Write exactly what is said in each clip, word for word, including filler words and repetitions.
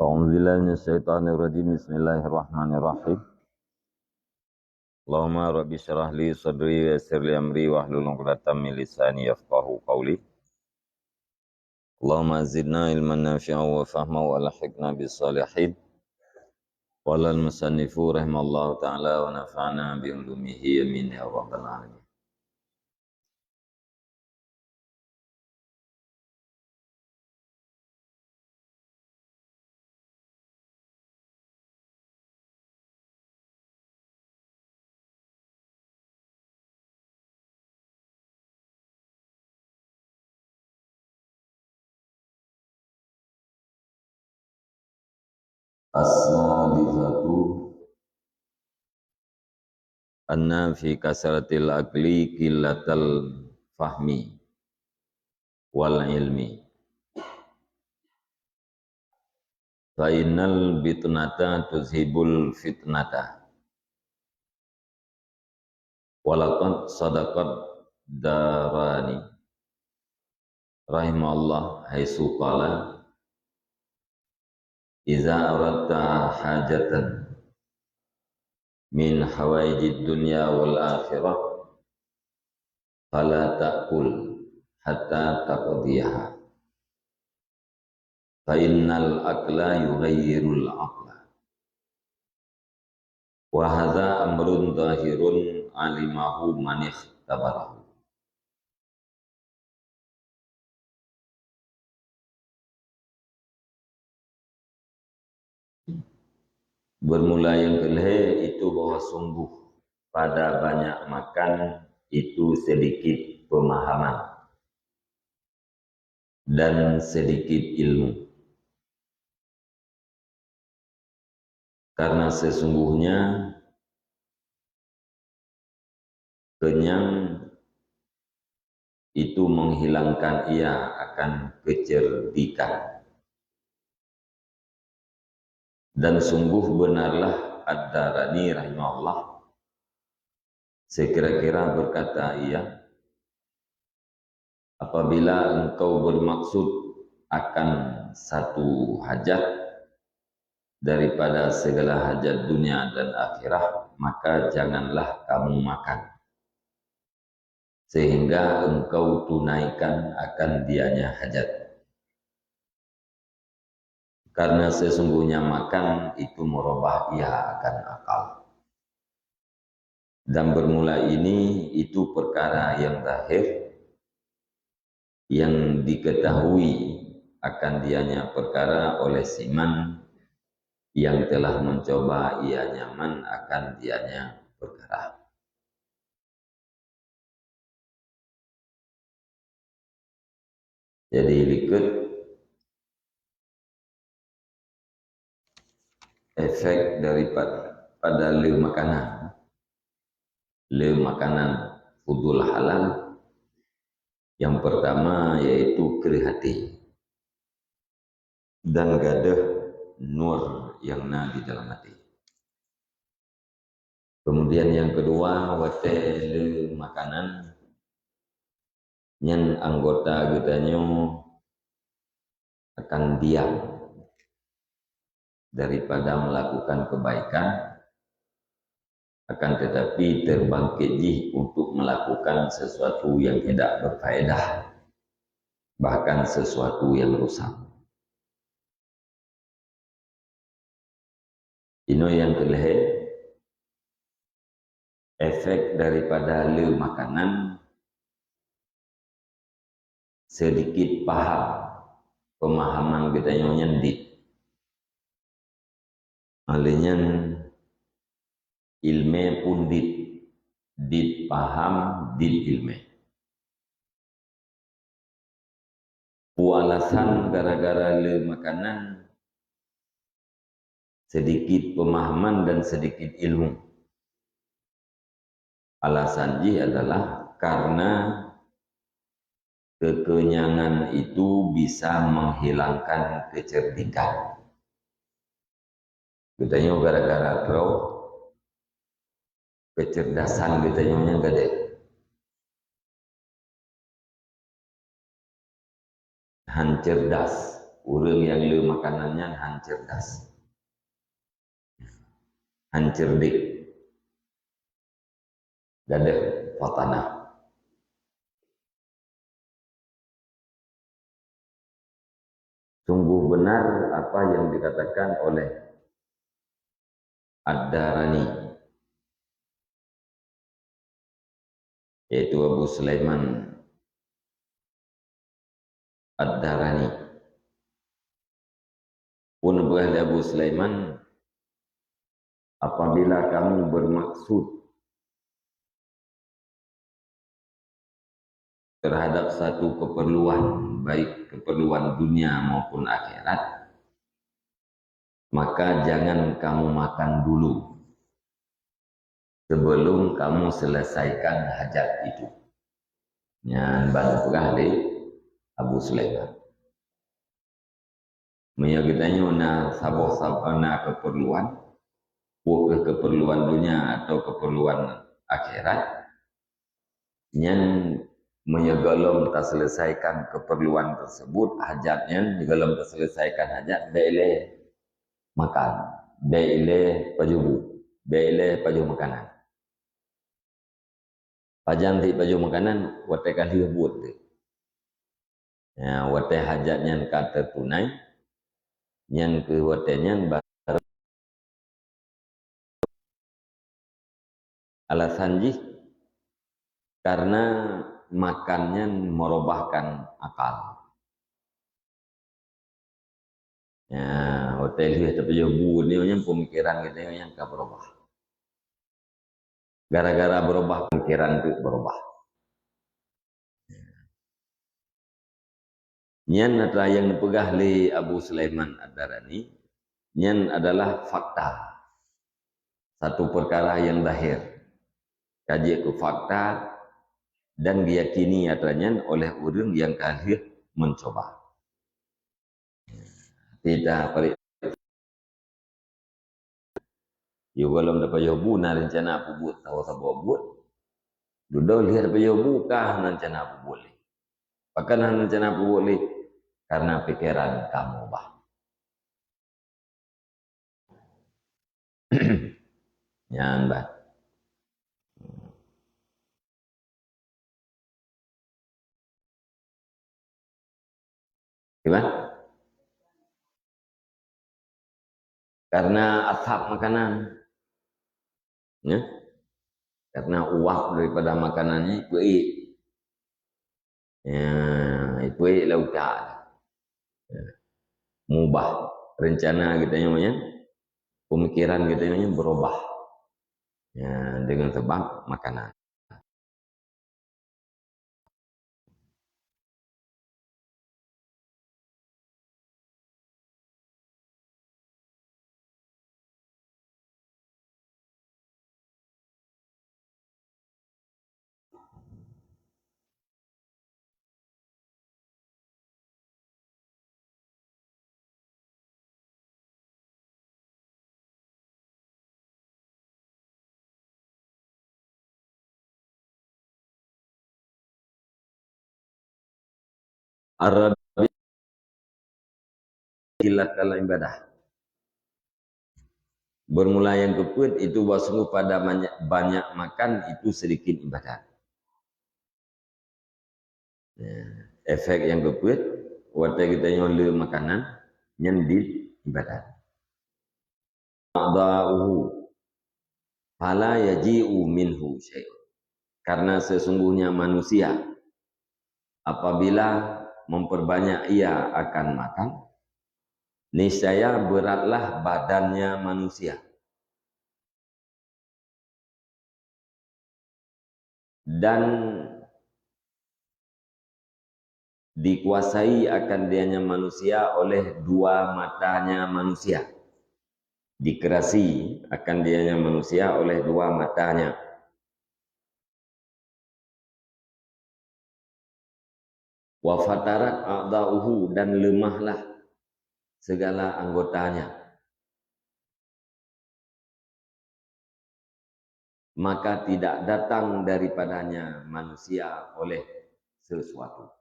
أعوذ بالله من الشيطان الرجيم. بسم الله الرحمن الرحيم. اللهم رب اشرح لي صدري ويسر لي أمري واحلل عقدة من لساني يفقهوا قولي. اللهم زدنا علما نافعا وفهما وألحقنا بالصالحين. قال المصنف رحمه الله تعالى ونفعنا بعلومه آمين يا رب العالمين. As-salisatu anna fi kasratil akli qillatal fahmi wal ilmi. Fa innal bitnata tuzhibul fitnata. Walaqad sadaqad Darani rahimahullah haitsu qala, "Iza aradta hajatan min hawaijid dunya wal akhirah, fala ta'kul hatta taqdiyaha. Fa innal akla yughayyirul aqla." Wa hadza amrun zahirun alimahu man ikhtabarahu. Bermula yang kelhée itu bahwa sungguh pada banyak makan itu sedikit pemahaman dan sedikit ilmu. Karena sesungguhnya kenyang itu menghilangkan ia akan kecerdikan. Dan sungguh benarlah Ad-Darani rahimahullah, sekira-kira berkata ia, "Apabila engkau bermaksud akan satu hajat daripada segala hajat dunia dan akhirah, maka janganlah kamu makan, sehingga engkau tunaikan akan dianya hajat. Karena sesungguhnya makan itu merubah ia akan akal." Dan bermula ini itu perkara yang zahir, yang diketahui akan dianya perkara oleh siman yang telah mencoba ia nyaman akan dianya perkara. Jadi likot efek daripada pada le makanan. Le makanan fudul halal. Yang pertama yaitu kreuh até dan gadôh nur yang na di dalam até. Kemudian yang kedua, watée le makanan, nyan anggota geutanyoe akan diam daripada melakukan kebaikan, akan tetapi terbangkit jih untuk melakukan sesuatu yang tidak berfaedah, bahkan sesuatu yang rusak. Inoe nyang keu lhée, efek daripada le makanan sedikit paham, pemahaman geutanyoe nyan dit. Alèh nyan, ileumèe pun dit, dit paham, dit ileumèe. Peue alasan gara-gara le makanan sedikit pemahaman dan sedikit ilmu? Alasan jih adalah karena kekenyangan itu bisa menghilangkan kecerdikan. Geutanyoe gara-gara droe, kecerdasan geutanyoe nyan gadôh. Han cerdas. Ureuëng nyang le makanan nyan han cerdas. Han cerdik. Gadeuh fatanah. Sungguh benar apa yang dikatakan oleh Ad-Darani, yaitu Abu Sulaiman Ad-Darani. Pun peugah lé Abu Sulaiman, apabila kamu bermaksud terhadap satu keperluan, baik keperluan dunia maupun akhirat, maka jangan kamu makan dulu sebelum kamu selesaikan hajat itu. Nyan ban peugah lé Abu Sulaiman. Meunyoe geutanyoe na saboh sab-, na keperluan, peu kheueh keperluan dunia atau keperluan akhirat, nyan meunyoe gohlom taselesaikan keperluan tersebut, hajat nyan, gohlom taselesaikan hajat, bèk lé makan, bèk lé pajoh bu, bèk lé pajoh makanan. Pajan sit pajoh makanan, watèe ka lheueh buet teuh. Ya, watèe hajat nyan ka teutunai, nyan kheueh watèe nyan baru alasan jih karena makan nyan merubahkan akal. Ya, watèe lheueh tapajoh bu nyoe nyan pemikiran geutanyoe nyan ka berubah. Gara-gara berubah, pemikiran tu berubah. Nyan atra nyang neupeugah lé Abu Sulaiman Ad-Darani, nyan adalah fakta. Satu perkara yang zahir. Ka jeuet keu fakta dan geuyakini atra nyan oleh ureuëng nyang ka lheueh mencoba. Tidak perik. Yôh gohlom tapajoh bu na rencana peubuet saboh-saboh buet. Dudoe lheueh tapajoh bu ka hana rencana peubuet lé. Pakon hana rencana peubuet lé? Karena pikiran ka meubah. Nyan bah. Gimana? Karena asap makanan. Ya? Karena uap daripada makanan ni peuék. Ya, peuék lam utak. Ya. Mubah. Rencana geutanyoe nyan, pemikiran geutanyoe nyan berubah. Ya, dengan sebab makanan. Ar-rabi' ibadah. Bermula nyang keupeuet itu bahwa sungguh pada banyak, banyak makan itu sedikit ibadat. Ya, efek nyang keupeuet, watèe geutanyoe le makanan, nyan dit ibadat. A'dha'uhu, fala yaji'u minhu syai'un. Karena sesungguhnya manusia, apabila memperbanyak ia akan makan, niscaya beratlah badannya manusia. Dan dikuasai akan dianya manusia oleh dua matanya manusia. Dikerasi akan dianya manusia oleh dua matanya. Wa fatarat a'dha'uhu, dan lemahlah segala anggotanya. Maka tidak datang daripadanya manusia oleh sesuatu.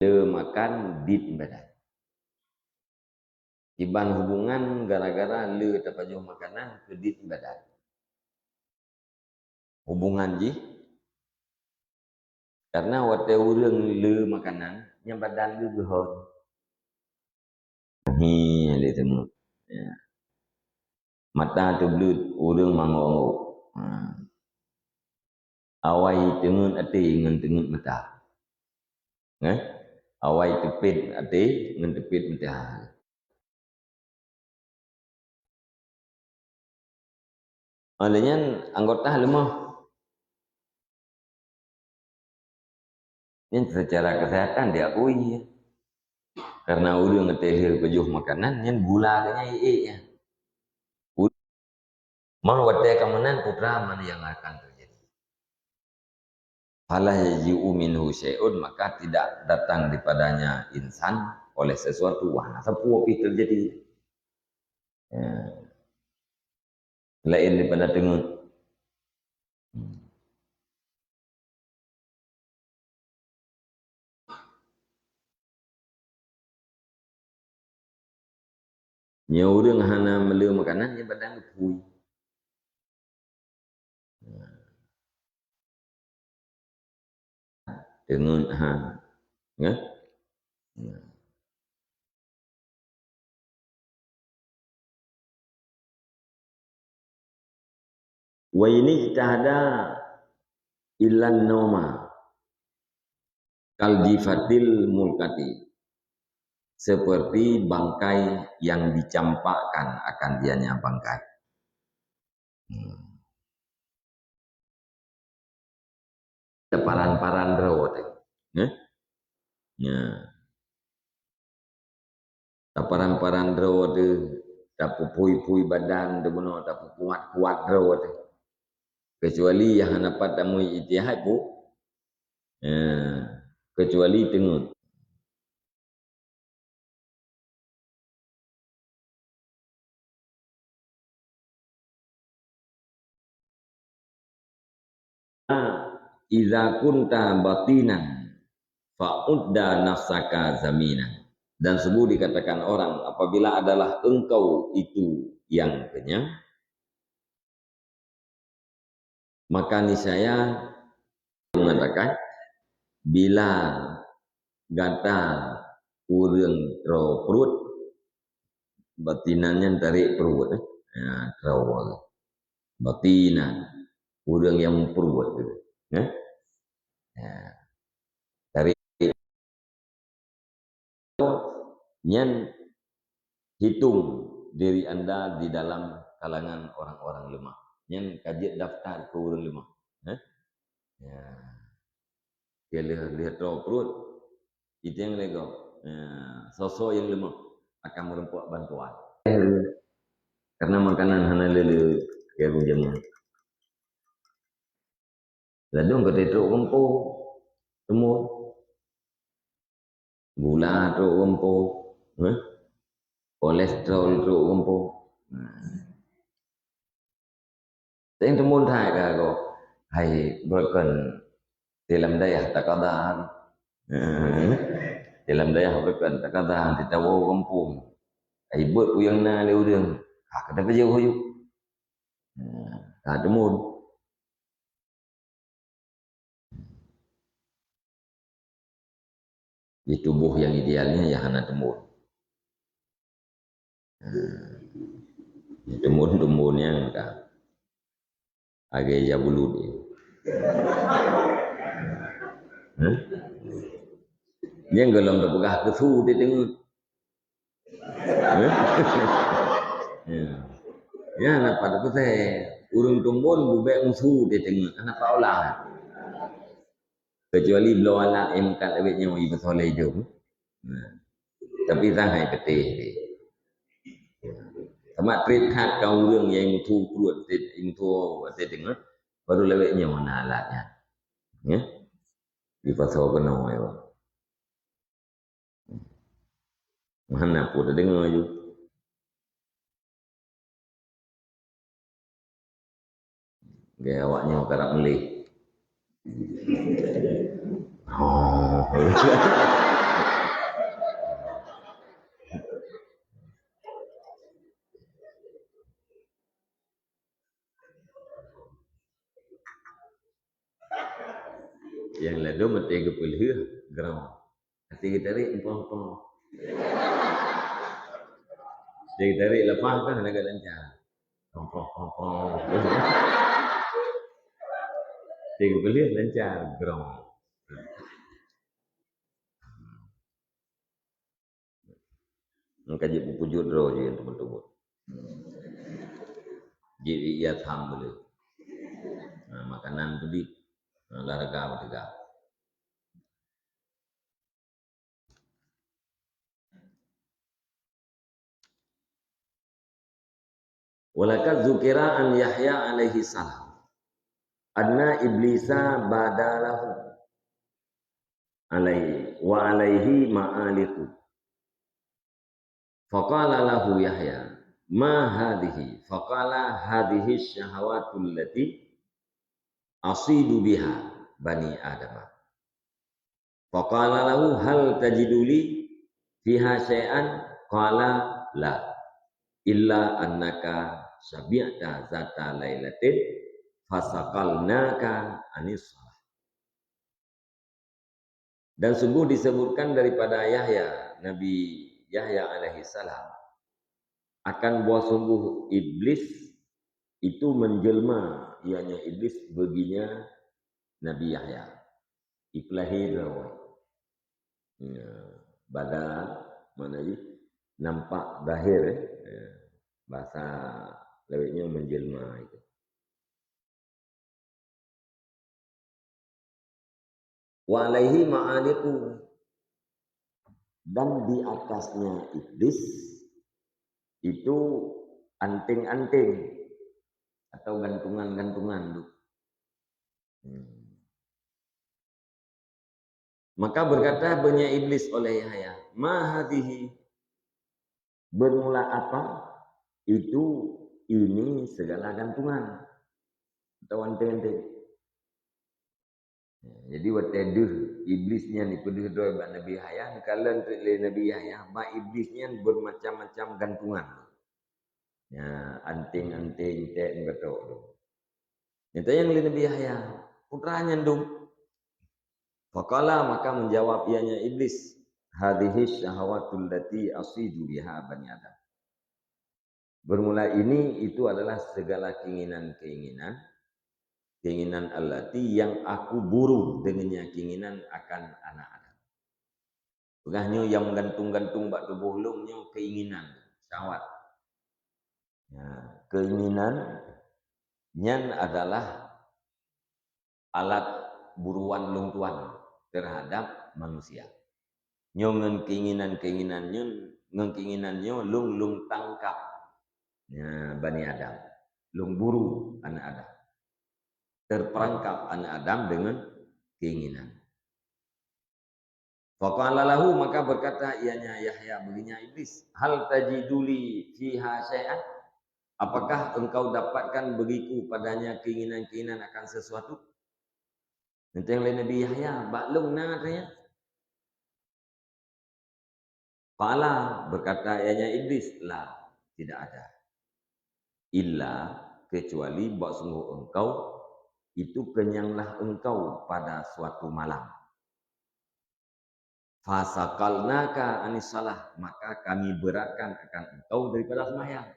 Le makan dit badan. Iban hubungan gara-gara le tapajoh makanan keu dit badan. Hubungan jih, karena watèe ureueng le makanan, nyan badan geuh geuhon. Hi, le teumut. Ya. Mata teubleut, ureueng mangok-ngok. Ha. Awai teungeut até ngon teungeut mata. Eh? Awai teupet até ngon teupet mata. Oleh nyan anggota leumoh. Nyan secara kesehatan diakui. Karena ureueng teuh lheueh geujoh makanan, nyan gula geuh nyan ék-ék nyan. Mon watèe ka meunan, putra mana yang akan terjadi? Fala yaji'u minhu syai'un, maka tidak datang daripadanya insan oleh sesuatu. Wah, sapeue pih terjadi. Ya. Laén daripada teungeut. Hmm. Nyoe ureueng hana meule makanan, nyan badan geuphui. Teungeut ha. Nggak? Nah. Wa ini ijtahada ilan nauma kal jifatil mulkati, seperti bangkai yang dicampakkan akan dianya bangkai. Hmm. Taparan-paran droe teuh. Neh? Nya. Taparan-paran droe teuh, tapupui-pui badan teuh bunoe, tapukuat-kuat droe teuh. Kecuali nyang hana pat tamui ijtihad pu. Nya. Kecuali teungeut. Idza kunta batinan, fa'udda nafsaka zaminan. Dan sungguh dikatakan orang, apabila adalah engkau itu yang kenyang, maka niscaya mengatakan, bila gata ureueng troe pruet, batinan nyan tarek pruet, eh. Ya, troe. Batinan, ureueng nyang pruet, eh. Ya. Tarek nyan hitung diri anda di dalam kalangan orang-orang lemah. Nyan ka jeuet daftar keu ureueng lemah. Eh? Ya. Keu lheueh, lheueh troe pruet, iteng lé gob. Ya. Soe-soe nyang lemah akan meureumpok bantuan. Karena makanan hana le-le keu ureueng jameun. Ladôm ka trok gampông, teumon. Gula trok gampông, eh? Kolesterol trok gampông. Nah. Seng teumon that ka gob. Hai, beureukan di lam dayah takada. Di lam dayah beureukan takada, di tawoe gampông. Hai, beuet peue nyang na lé ureueng. Ka, ka tapajoh aju. Nah, ka teumon. Di tuboh nyang idealnya ya hana teumon. Nah, teumon-teumon nyang ka agak ija bulut ni. Hah? Nyang golom tapeugah keu su teuh teungeut. Ya. Ya, napa tu saya? Ureueng tumbon bubek musu di tengah. Kenapa olah? Kecuali bloe alat yang kat awet nyawa ibu soleh jom. Nah. Tapi sangat betul. Sama trip hat kau ureueng yang mutu pruet, yang mutu di tengah, baru lewat nyawa alatnya. Ya. Di pasal kena ya. Hana peue teudeungoe ju. Gaya awak nyoe karap meuleh. Oh. Grong. Hati geutarék, empoh-empoh. Hati geutarék leupah kan agak lancar. Empoh-empoh. Hati geupeuleueh lancar, grong. Maka jeuet peupujoe droe jih nyang teumpat-teumpat. Jeuet ia tham boleh. Nah, makanan tu di, nah, olahraga beuteuga. Walaqad dzukira an Yahya alaihi salam anna iblisa bada lahu alaihi wa alaihi ma'aliqu. Faqala lahu Yahya, "Ma hadhihi?" Faqala, "Hadhihi syahawatul lati asidu biha bani Adama." Faqala lahu, "Hal tajidu li fiha syai'an?" Qala, "La, illa annaka syabi'ta zata lailatin fasaqalnaka anis shalah." Dan sungguh disebutkan daripada Yahya, Nabi Yahya alaihi salam, akan bahwa sungguh iblis itu menjelma, ianya iblis baginya Nabi Yahya. Ipeulahé droe. Ya, bada makna jih nampak zahir, eh. Ya, bahasa lawét nyoe menjelma itu. Wa alaihi ma'aliqu, dan di atasnya iblis itu anting-anting atau gantungan-gantungan tu. Hmm. Maka berkata banyak iblis oleh Yahya, "Ma hadhihi?" Bermula apa? Itu, ini segala gantungan atau anting-anting. Jadi watée deuh iblis nyan ipeudeuh droe bak Nabi Yahya, neukalon teuk lé Nabi Yahya, bak iblis nyan bermacam-macam gantungan. Ya, anting-anting, tek meugatok tu. Nyata nyang lé Nabi Yahya, putra nyan dum. Faqala, maka menjawab ianya iblis, "Hadhihi syahawatul lati asidu biha bani Adam." Bermula ini itu adalah segala keinginan-keinginan, keinginan allati yang aku buru dengannya keinginan akan anak Adam. Peugah nyoe nyang meugantung-gantung bak tuboh lôn nyoe keinginan, syahwat. Ya, keinginan nyan adalah alat buruan lôn tuan terhadap manusia. Nyoe ngon keinginan-keinginan nyoe, ngon keinginan nyoe lôn, lôn tangkap, ya, Bani Adam. Lôn buru aneuk Adam. Terperangkap aneuk Adam dengan keinginan. Faqala lahu, maka berkata ianya Yahya baginya iblis, "Hal tajidu li fiha syai'an?" Apakah engkau dapatkan bagiku padanya keinginan-keinginan akan sesuatu? Teuntang lé Nabi Yahya, bak lôn na tanya. Qala, berkata ianya iblis, "La, tidak ada. Illa, kecuali bak sungguh engkau, itu kenyanglah engkau pada suatu malam. Fasaqalnaka anis shalah, maka kami beratkan akan engkau daripada sembahyang."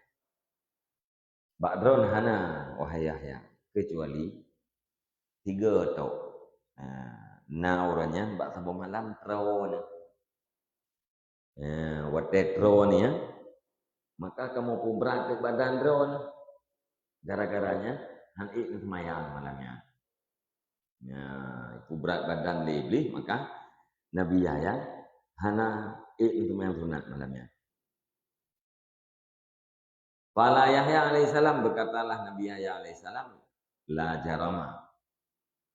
Bak droeneuh hana, wahai Yahya, kecuali tiga tok. Ha, na uroe nyan bak saboh malam troe nyan. Ha, watée troe nyan, maka kamoe peubrat keu badan droeneuh. Gara-gara nyan, han ék neuseumayang malam nyan. Ya, peubrat badan lé Iblih, maka Nabi Yahya hana ék neuseumayang sunat malam nyan. Qala Yahya alaihissalam, berkatalah Nabi Yahya alaihissalam, "La jarama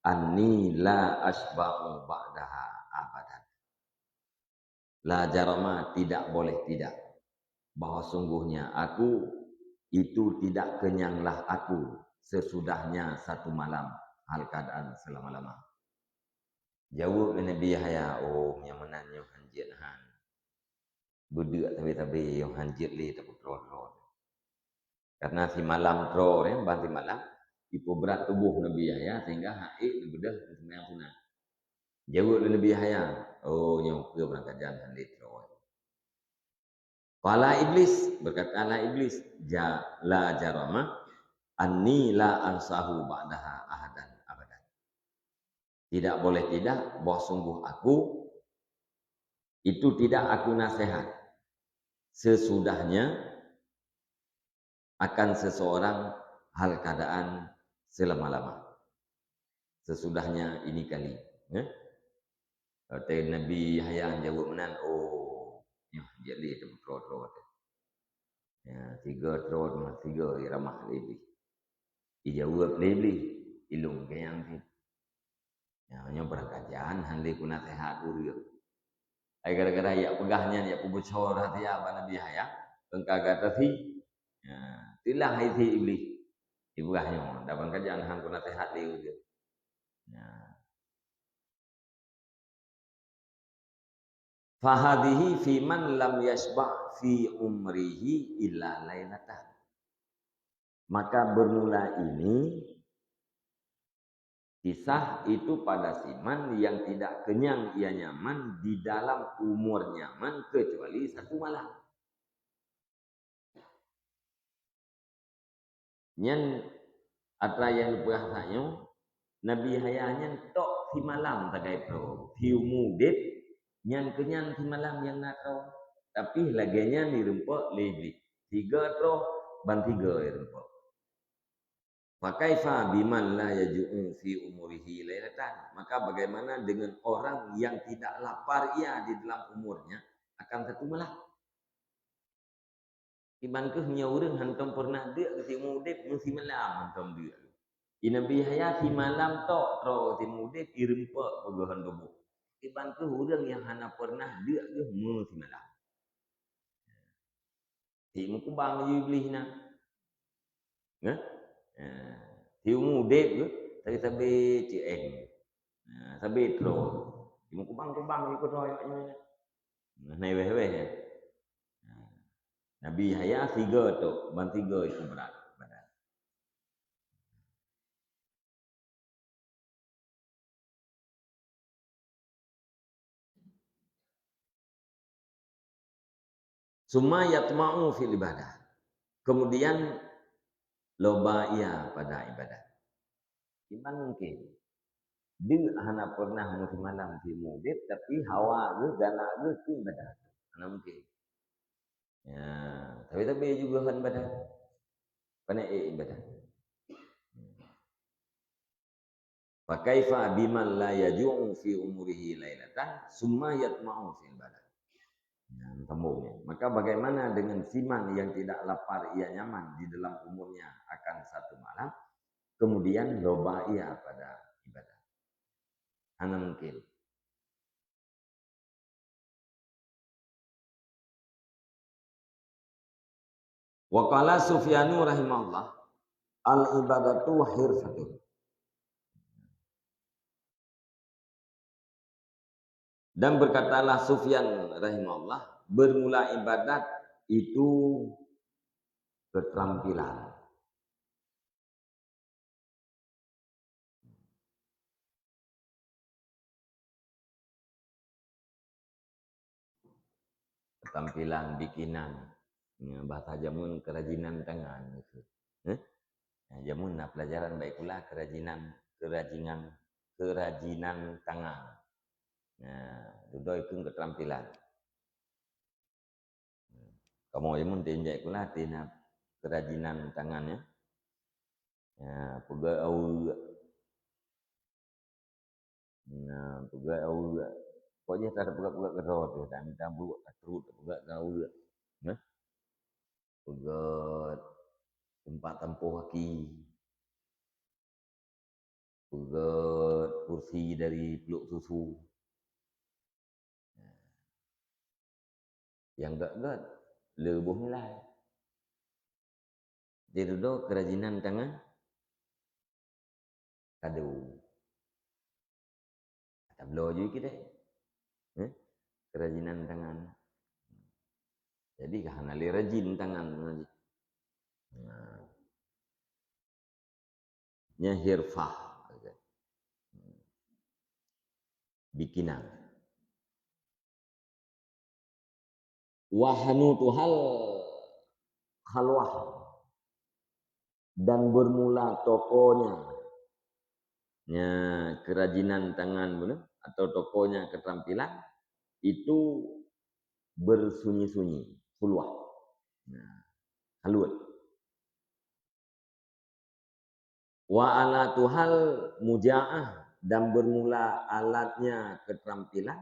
anni la asba'u ba'daha abadan." La jarama, tidak boleh tidak, bahwa sungguhnya aku itu tidak kenyanglah aku sesudahnya satu malam hal keadaan selama-lama. Jaweueb lé Nabi Yahya, "Oh, nyang meunan nyoe han jeuet han. Beudeuk tabe-tabe nyoe han jeuet lé tapeutroe-troe." Karena simalam troe, ban simalam, ipeubrat tuboh Nabi Yahya sehingga han ék neubeudôh seumayang sunat. Jaweueb lé Nabi Yahya, "Oh, nyoe peue beurangkajan hana lé troe." Qala Iblis, berkatalah Iblis, "Ja-, la jarama anni la ansahu ba'daha ahadan abadan." Tidak boleh tidak, bahwa sungguh aku, itu tidak aku nasihat sesudahnya akan seseorang hal keadaan selama-lama. Sesudahnya ini kali, ya. Kata Nabi Yahya jaweueb meunan, "Oh, nyoh, jeuet lé teupeutro-tro teuh." Ya, tiga tro teuma, tiga iramah lé Iblih. Ijaweueb lé Iblih, ilôn keu nyang cit. Ya, nyoe beurangkajan hana lé kunaseuhat ureueng. Ai gara-gara yak peugah nyan, yak peubucor hati yak bak Nabi Yahya, engka gata si. Ya, tilah hai si Iblih. Ipeugah nyoe, dak beurangkajan hana kunaseuhat lé ureueng. Ya. Fahadhihi fi man lam yashba fi umrihi illa lailatan. Maka bermula ini kisah itu pada siman yang tidak kenyang ia nyaman di dalam umur nyaman kecuali satu malam. Nyan atra nyang neupeugah tanyoe, Nabi Yahya nyan tok simalam sagai troe. Siumu udeb, nyan keunyan simalam nyang na troe. Tapi lagée nyan jirumpok lé Iblih. Tiga troe, ban tiga jirumpok. Fa kaifa biman la yaju'u fi umurihi lailatan? Maka bagaimana dengan orang yang tidak lapar ia di dalam umurnya akan satu malam? Kiban kheueh meunyoe ureuëng hantom peureunah deuk geuh siumu udeb, meusimalam hantom deuk. Di Nabi Yahya simalam tok troe siumu udeb, jirumpok peugöt hantom boh. Kiban kheueh ureuëng nyang hana peureunah deuk geuh meusimalam. Cit meukubang laju Iblih na. Nah? Ha, siumu udeb geuh, sabe-sabe cit éh. Ha, sabe troe. Cit meukubang-kubang laju keudroe awaknyan. Nah, na wéh-wéh nyan. Ha. Nabi Yahya sigoe tok, ban sigoe itu brat badan. Summa yatma'u fil ibadah. Kemudian loba ia pada ibadah. Kiban mungkin. Deuk hana peureunah meusimalam siumu udeb, tapi hawa geuh, galak geuh keu ibadah. Hana mungkin. Ya, tapi-tapi juga hana ibadah. Pane ék ibadah. Fa kaifa biman la yaju'u fi umurihi lailatan, summa yatma'u fil ibadah. Nah, sambung ya. Maka bagaimana dengan siman yang tidak lapar ia nyaman di dalam umurnya akan satu malam, kemudian loba ia pada ibadah? Hana mungkin. Wa qala Sufyanu rahimahullah, "Al-ibadatu hirfatun." Dan berkatalah Sufyan rahimahullah, "Bermula ibadat itu keterampilan." Ketampilan bikinan. Ya, bahasa jameun kerajinan tangan. Eh? Ya, jameun na pelajaran bak sikula kerajinan, kerajinan, kerajinan tangan. Ya, dudoe keu keterampilan. Kamoe jameun teuinjak sikula, teuingat kerajinan tangan, ya. Ya, peugöt aweuek. Nah, peugöt aweuek. Pokok jih tapeugöt-peugöt keudroe teuh, tamita buet, tatrut, tapeugöt keu aweuek. Nah. Peugöt teumpat tampôh aki. Peugöt kursi dari pluek susu. Nyang gét-gét, le boh nilai. Di dudoe kerajinan tangan, kado. Tabloe ju kitai. Eh? Kerajinan tangan. Jadi, ka hana lé rajin tangan. Nah. Nyan hirfah. bikinan. Wa hanutuhal khalwah, dan bermula tokonya, nya, kerajinan tangan bunoe atau tokonya keterampilan itu bersunyi-sunyi, khulwah. Nah, halut. Wa alatuhal mujaah, dan bermula alatnya keterampilan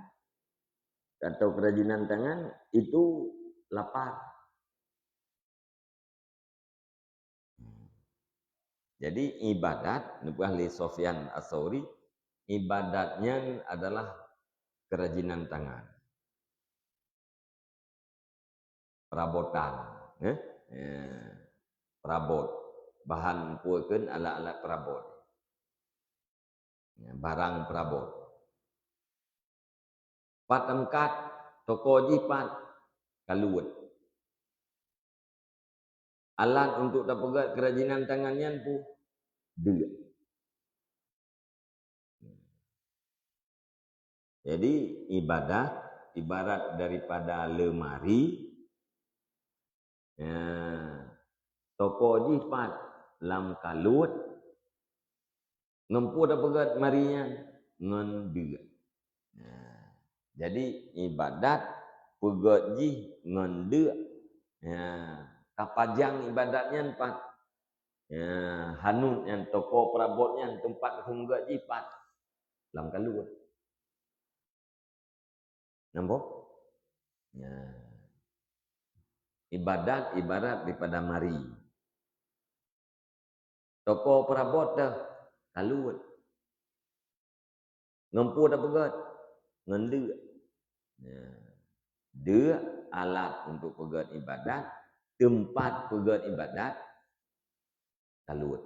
atau kerajinan tangan itu lapar. Jadi ibadat, neupeugah lé Sufyan Ats-Tsauri, ibadat nyan adalah kerajinan tangan. Perabotan, eh? Ya, perabot. Bahan peue kheun alat-alat perabot. Ya, barang perabot. Pat tameukat, toko jih pat, kaluet. Alat untuk tapeugét kerajinan tangan nyan peue? Deuk. Jadi, ibadah ibarat daripada lemari, ya, toko jih pat lam kaluet, ngon peue tapeugét lemari nyan? Ngon deuk. Nah, jadi ibadat peugét jih ngon deuk. Ya, tapajang ibadat nyan pat. Ya, hanut nyan, toko perabot nyan, teumpat peugét jih pat. Lam kaluet. Nampak? Ya. Ibadat ibarat daripada mari. Toko perabot dah kaluet. Ngon peue tapeugét? Ngon deuk. Ya. Deuk alat untuk peugét ibadat, teumpat peugét ibadat, kaluet.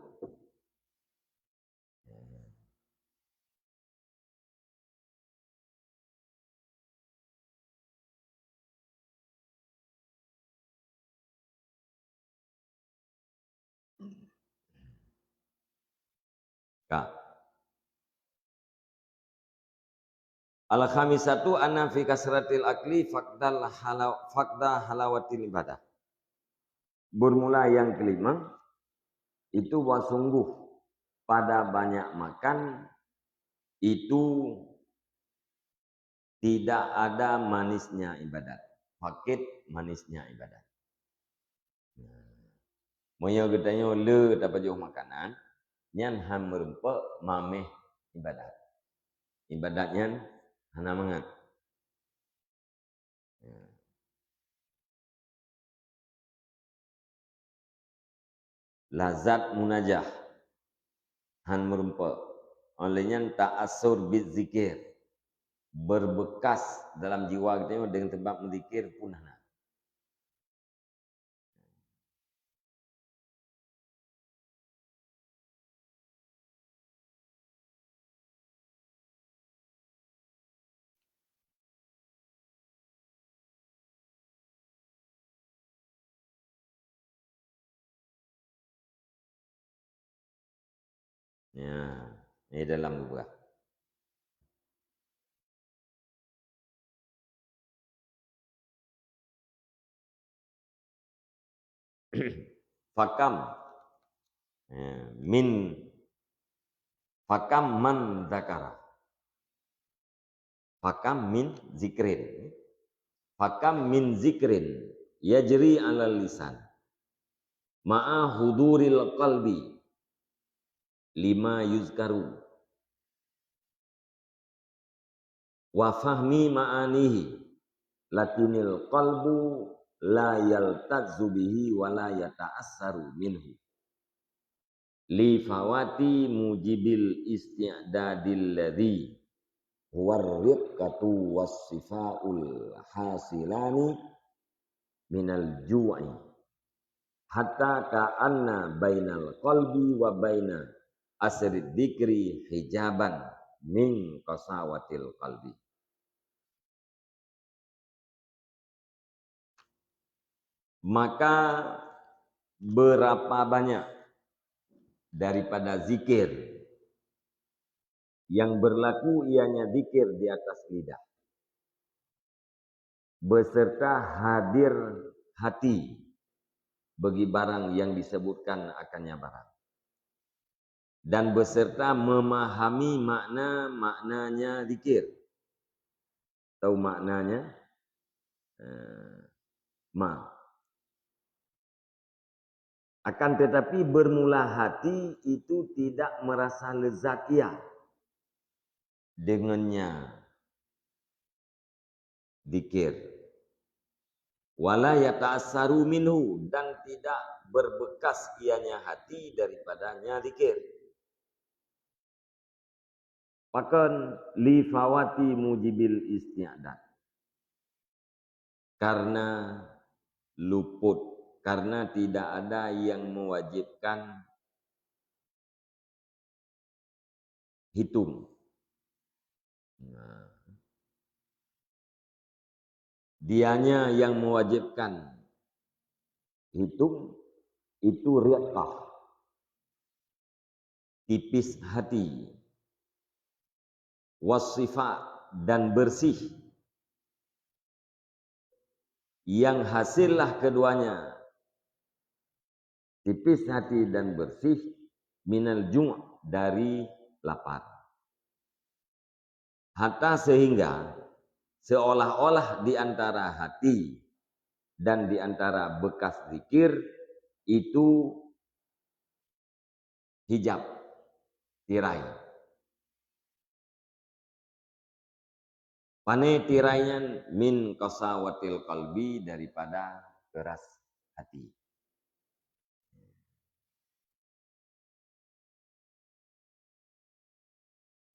Ka. Al-khamisatu anna fi kasratil akli faqdal hala-, faqda halawatil ibadah. Bermula yang kelima, itu bahwa sungguh pada banyak makan itu tidak ada manisnya ibadat. Fakit manisnya ibadat. Meunyoe geutanyoe le tapajoh makanan, nyan han meurumpok mameh ibadat. Ibadat nyan hana mangat. Ya. Lazat munajah han meurumpok. Oleh nyan ta'assur bizikir, berbekas dalam jiwa geutanyoe deungon sabab meuzikir pun hana. Ya, ini dalam geupeugah. Fakam, ya, min, fakam man zakara. Fakam min zikrin. Fakam min zikrin yajri alal lisan. Ma'a huduril qalbi lima yuzkaru. Wa fahmi ma'anihi. Lakinil qalbu la yaltazzu bihi wa la yata'assaru minhu. Li fawati mujibil isti'dadil ladzi huwar riqqatu was sifaul hasilani minal ju'i. Hatta ka'anna bainal qalbi wa baina asrid dzikri hijaban min qasawatil qalbi. Maka berapa banyak daripada zikir yang berlaku ianya zikir di atas lidah, beserta hadir hati bagi barang yang disebutkan akannya barang, dan beserta memahami makna-maknanya zikir. Tahu maknanya? Eh, ma. Akan tetapi, bermula hati itu tidak merasa lezat ia dengannya zikir. Wala yata'assaru minhu, dan tidak berbekas ianya hati daripadanya zikir. Pakon? Li fawati mujibil isti'dad. Karena luput, karena tidak ada yang mewajibkan hitung. Nah, dianya yang mewajibkan hitung itu riqah, tipis hati, wasifa, dan bersih. Yang hasillah keduanya, tipis hati dan bersih, minal ju', dari lapar. Hatta, sehingga, seolah-olah di antara hati dan di antara bekas zikir itu hijab, tirai. Pane tirai nyan? Min qasawatil qalbi, daripada keras hati.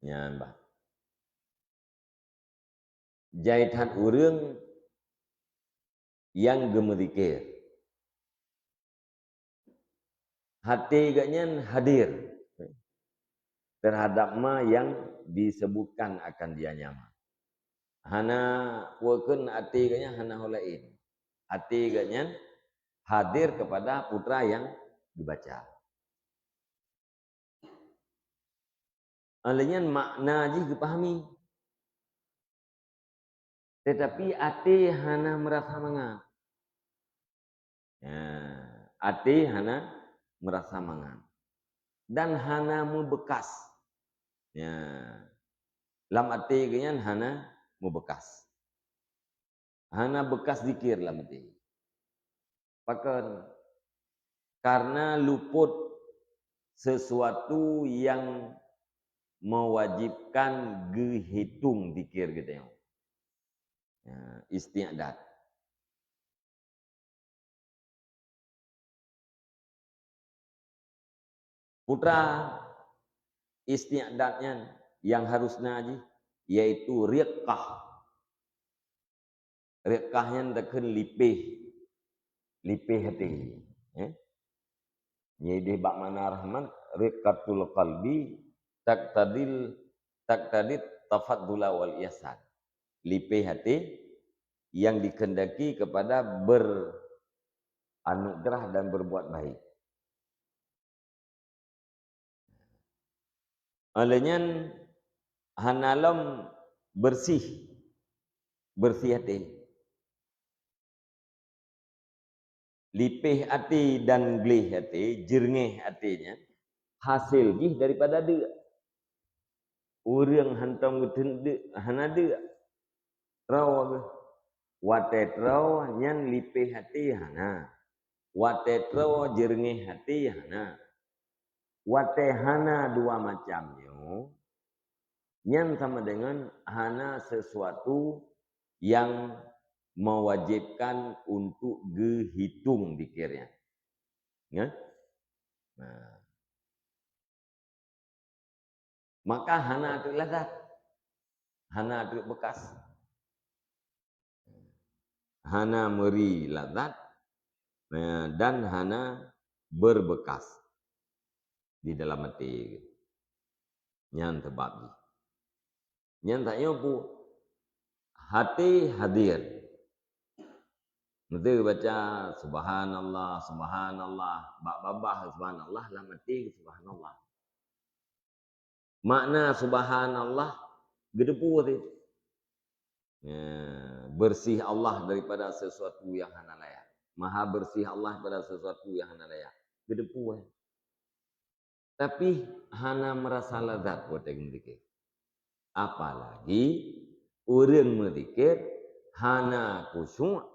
Nyan bah. Jai that ureuëng nyang geumeuzikir, até geuh nyan hadir terhadap ma nyang disebutkan akan dia nyan. Hana, peue kheun, até geuh nyan hana ho laén. Até geuh nyan hadir kepada putra nyang dibaca. Oleh nyan makna jih geupahami. Tetapi até hana meurasa mangat. Ya, até hana meurasa mangat. Dan hana meubekas. Ya. Lam até geuh nyan hana meubekas. Hana bekas zikir lam até. Pakon? Karena luput sesuatu yang mewajibkan geuhitong zikir geutanyoe. Ya, isti'dad. Putra isti'dad nyan nyang harus na jih, yaitu riqah. Riqah nyan takheun lipéh, lipéh até. Eh? Nyan ideh bak makna rahmat, riqatul qalbi taqtadil, taqtadit tafaddula wal ihsan. Lipéh até yang dikehendaki kepada beranugerah dan berbuat baik. Oleh nyan hana lom bersih, bersih até. Lipéh até dan gleh até, jeureunéh até nyan, hasé jih daripada deuk. Ureuëng hantom geuteun deuk, hana deuk. Troe geuh. Watée troe nyan lipéh até hana. Watée troe jeureunéh até hana. Watée hana dua macam nyoe, nyan sama dengan hana sesuatu yang mewajibkan untuk geuhitong zikir nyan. Ya? Nah. Maka hana treuk lazat, hana treuk bekas, hana meuri lazat, eh, dan hana berbekas di dalam até. Nyan sabab jih. Nyan tanyoe peue? Até hadir. Meusé baca subhanallah, subhanallah, bak babah subhanallah, lam até subhanallah. Makna subhanallah geudeupue teuh. Ya, bersih Allah daripada sesuatu yang hana layak. Maha bersih Allah daripada sesuatu yang hana layak. Geudeupue. Tapi hana meurasa lazat watée geumeudzikir. Apalagi ureuëng meudzikir hana khusyuk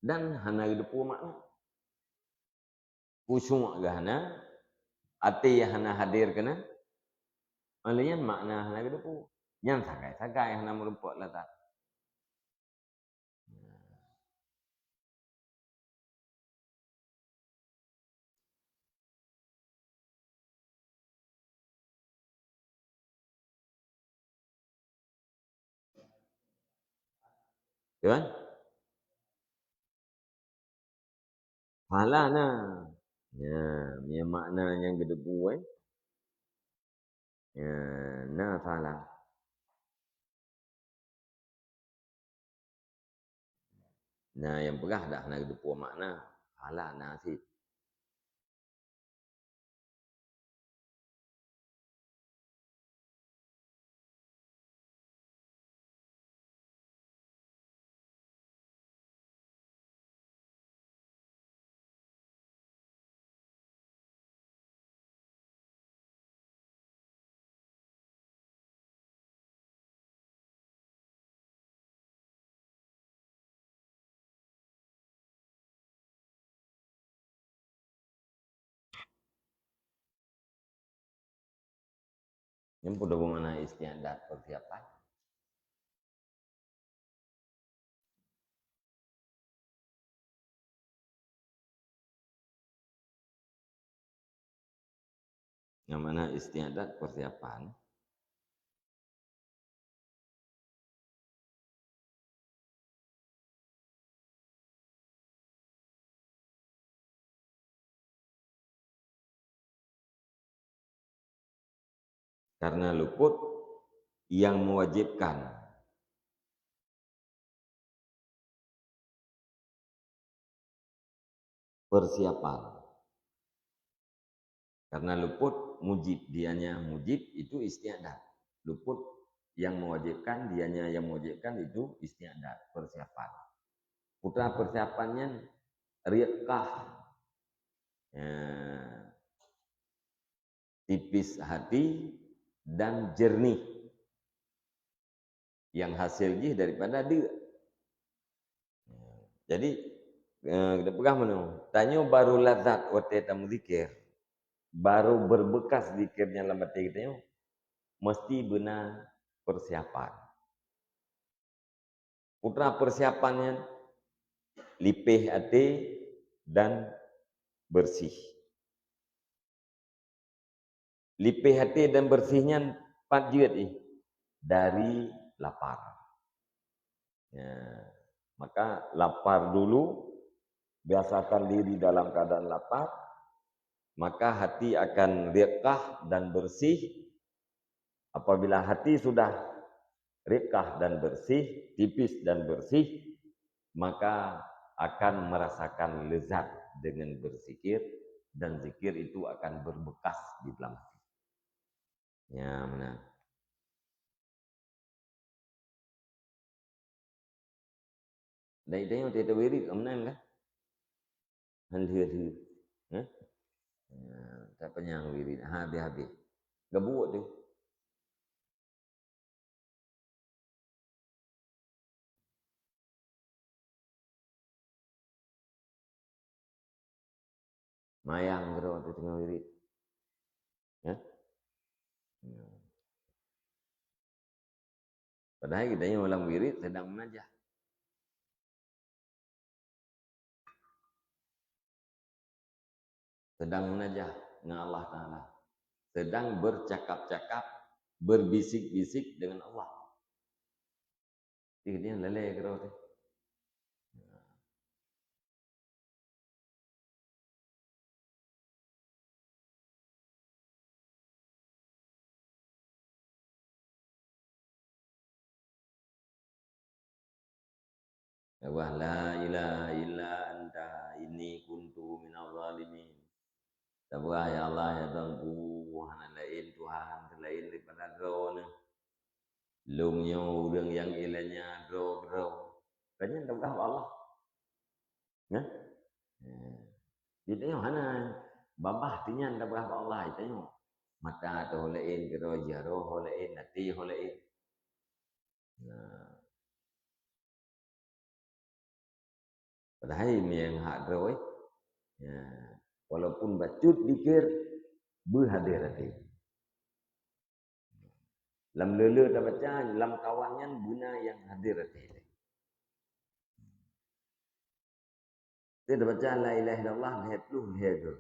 dan hana geudeupue makna. Khusyuk geuh hana, até hana hadir keunan, óh lheueh nyan makna hana geudeupue. Nyan sagai-sagai hana meurumpok lazat. Ya kan? Pahala na. Ya, ya makna nyang geudeupue, eh. Ya, na pahala. Na nyang peugah dak hana geudeupue makna, pahala na cit. Nyan peue makna isti'dad, persiapan. Nyang mana isti'dad, persiapan. Karena luput yang mewajibkan. Persiapan. Karena luput mujib, dianya mujib itu isti'dad. Luput yang mewajibkan, dianya yang mewajibkan itu isti'dad, persiapan. Putra persiapan nyan riqah. Ya. Tipis hati dan jernih. Yang hasil jih daripada deuk. Jadi, eh, kita peugah meunoe, tanyoe baru lazat watée tameuzikir, baru berbekas zikir nyan lam até geutanyoe, mesti beuna persiapan. Putra persiapan nyan lipéh até dan bersih. Lipéh até dan bersih nyan pat jeuet ih? Dari lapar. Ya, maka lapar dulu, biasakan diri dalam keadaan lapar, maka hati akan riqah dan bersih. Apabila hati sudah riqah dan bersih, tipis dan bersih, maka akan merasakan lezat dengan berzikir, dan zikir itu akan berbekas di dalam hati. Ya, mana? Dai-dai watée tawirit meunan kah? Han lheueh-lheueh. Hah? Ya, tapanyang wirit, ha, habéh-habéh. Geubuet teuh. Mayang keudroe teuh teungoh wirit. Ya? Ya. Padahai geutanyoe lam wirit sedang munajah. Sedang munajah ngon Allah Taala. Sedang bercakap-cakap, berbisik-bisik dengan Allah. Ih, dia lalai keudroe teuh. Wah, la ilaha illa anta inni kuntu minaz zalimin. Tabeuah, ya Allah, ya Tuhanku, hana laén Tuhan seulaén daripada Droeneuh. Lôn nyoe ureuëng nyang iéleumnya droe keudroe. Kan nyan tapeugah bak Allah. Nah. Nah. Di tanyoe hana babah tinyan tapeugah bak Allah di tanyoe. Mata teuh ho laén, keudroe jaroe ho laén, até ho laén. Nah. Padahai meunyo hak droe, ya, walaupun bacut dikir, beuhadér até. Lam le-le tabaca, lam kawan nyan beuna nyang hadér até. Kita baca la ilaha illallah lhèe ploh lhèe go.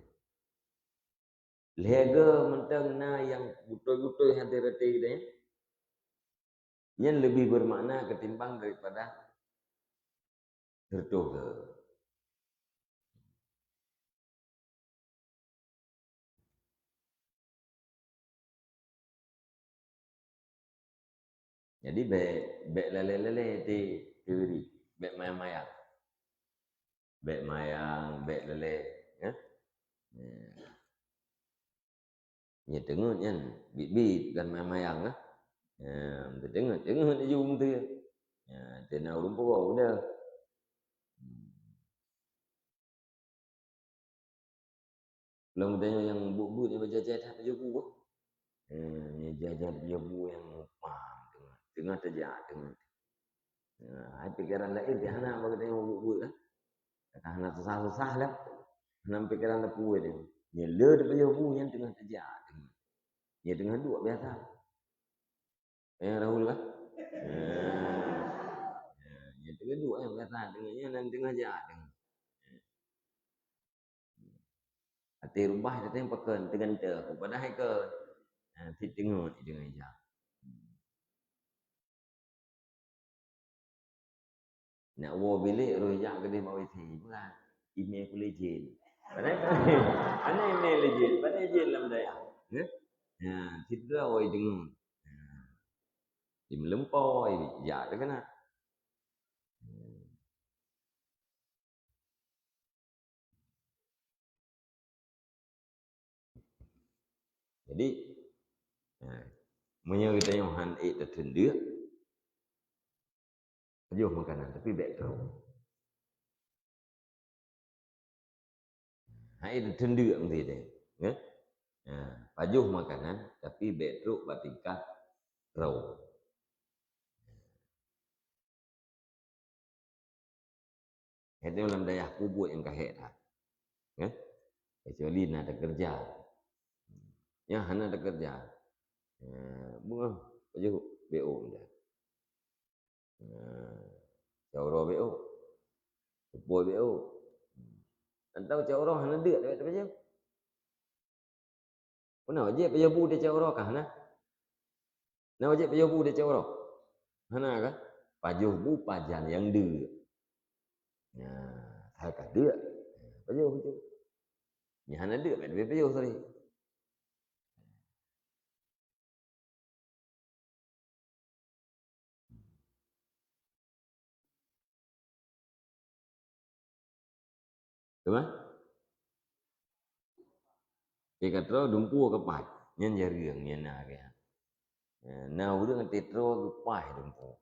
Lhèe go mantong na nyang beutôi-beutôi hadér até geutanyoe, nyan leubeh bermakna ketimbang daripada siratoh go. Jadi, bèk, bèk lalé-lalé ti, ti diri, bèk mayang-mayang. Bèk mayang, bèk lalé, ya. Ya. Nyan teungeut nyan, bit-bit kan mayang-mayang, ya. Ya, teungeut, teungeut laju meuteu. Ya, teunang ureueng peuruwah udah. Hmm. Lôn tanyoe nyang buet-buet nyang bajai-jai that pajoh bu. Eh, nyang jai-jai pajoh bu nyang muphom teungoh, teungoh tajak teungoh. Nah, hai pikeran laén teuh hana bak geutanyoe buet-buet lah. Ka hana susah-susah lah. Hana pikeran teupeu nyan. Nyang le pajoh bu nyan teungoh tajak teungoh. Nyan teungoh duek biasa. Eh, Rahul kah? Eh. Ya, ya, teungoh duek, eh, biasa teungoh nyan dan teungoh jak teungoh. Até rubah teuntèe pakon, teugantung. Padahai kon, eh, fit teungoh, teungoh jak. Nak woe bilék, roh jak keudeh bak WC, peugah, "Imè kulét jén." Padahai, aneh imè kulét jén, padahai jén lam dayah. Heh? Ya, sidroe woe deungoe. Ya. Di meulumpoe, jak teuh keunan. Jadi, ha, meunyoe geutanyoe han ék tateundeuk, pajoh makanan, tapi bèk troe. Han ék tateundeuk meusti teuh, ya. Ha, pajoh makanan, tapi bèk trok bak tingkat troe. Hai nyoe lam dayah peubuet nyang ka hék that. Ya? Kecuali na takeureuja. Nyang hana takeureuja. Ya, beungoh pajoh B O dah. Ya, cot uroe B O. Seupôt B O. Atau cot uroe hana deuk, tak payah pajoh. Peue na wajéb pajoh bu di cot uroe kah na? Na wajéb pajoh bu di cot uroe? Hana kah? Pajoh bu pajan nyang deuk. Nah, hai ka deuk. Pajoh, pajoh. Nyang hana deuk, bèk pajoh, sorry. Teuma? Ka troe dumpeue ka paih, nyan jareueng, nyan na keuh. Na ureueng até troe geupaih dumpeue.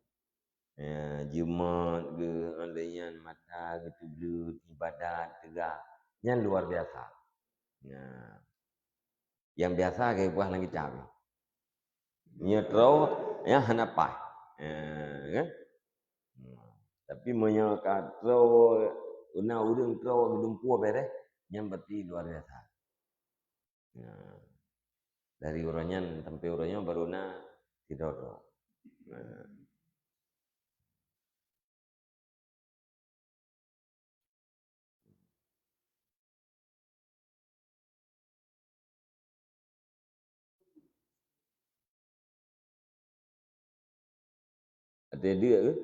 Ya, jimat geuh, lagèe nyan mata geuh teubleuet, ibadat, teuga. Nyan luar biasa. Ya. Nyang biasa geupeugah lam kitab. Nyoe troe, ya, hana paih. Ya, kan? Tapi meunyoe ka troe, na ureueng troe geudumpeue beureh, nyan berarti luar biasa. Nah, dari uroe nyan sampai uroe nyoe baru na sidroe-droe. Nah. Até deuk keuh?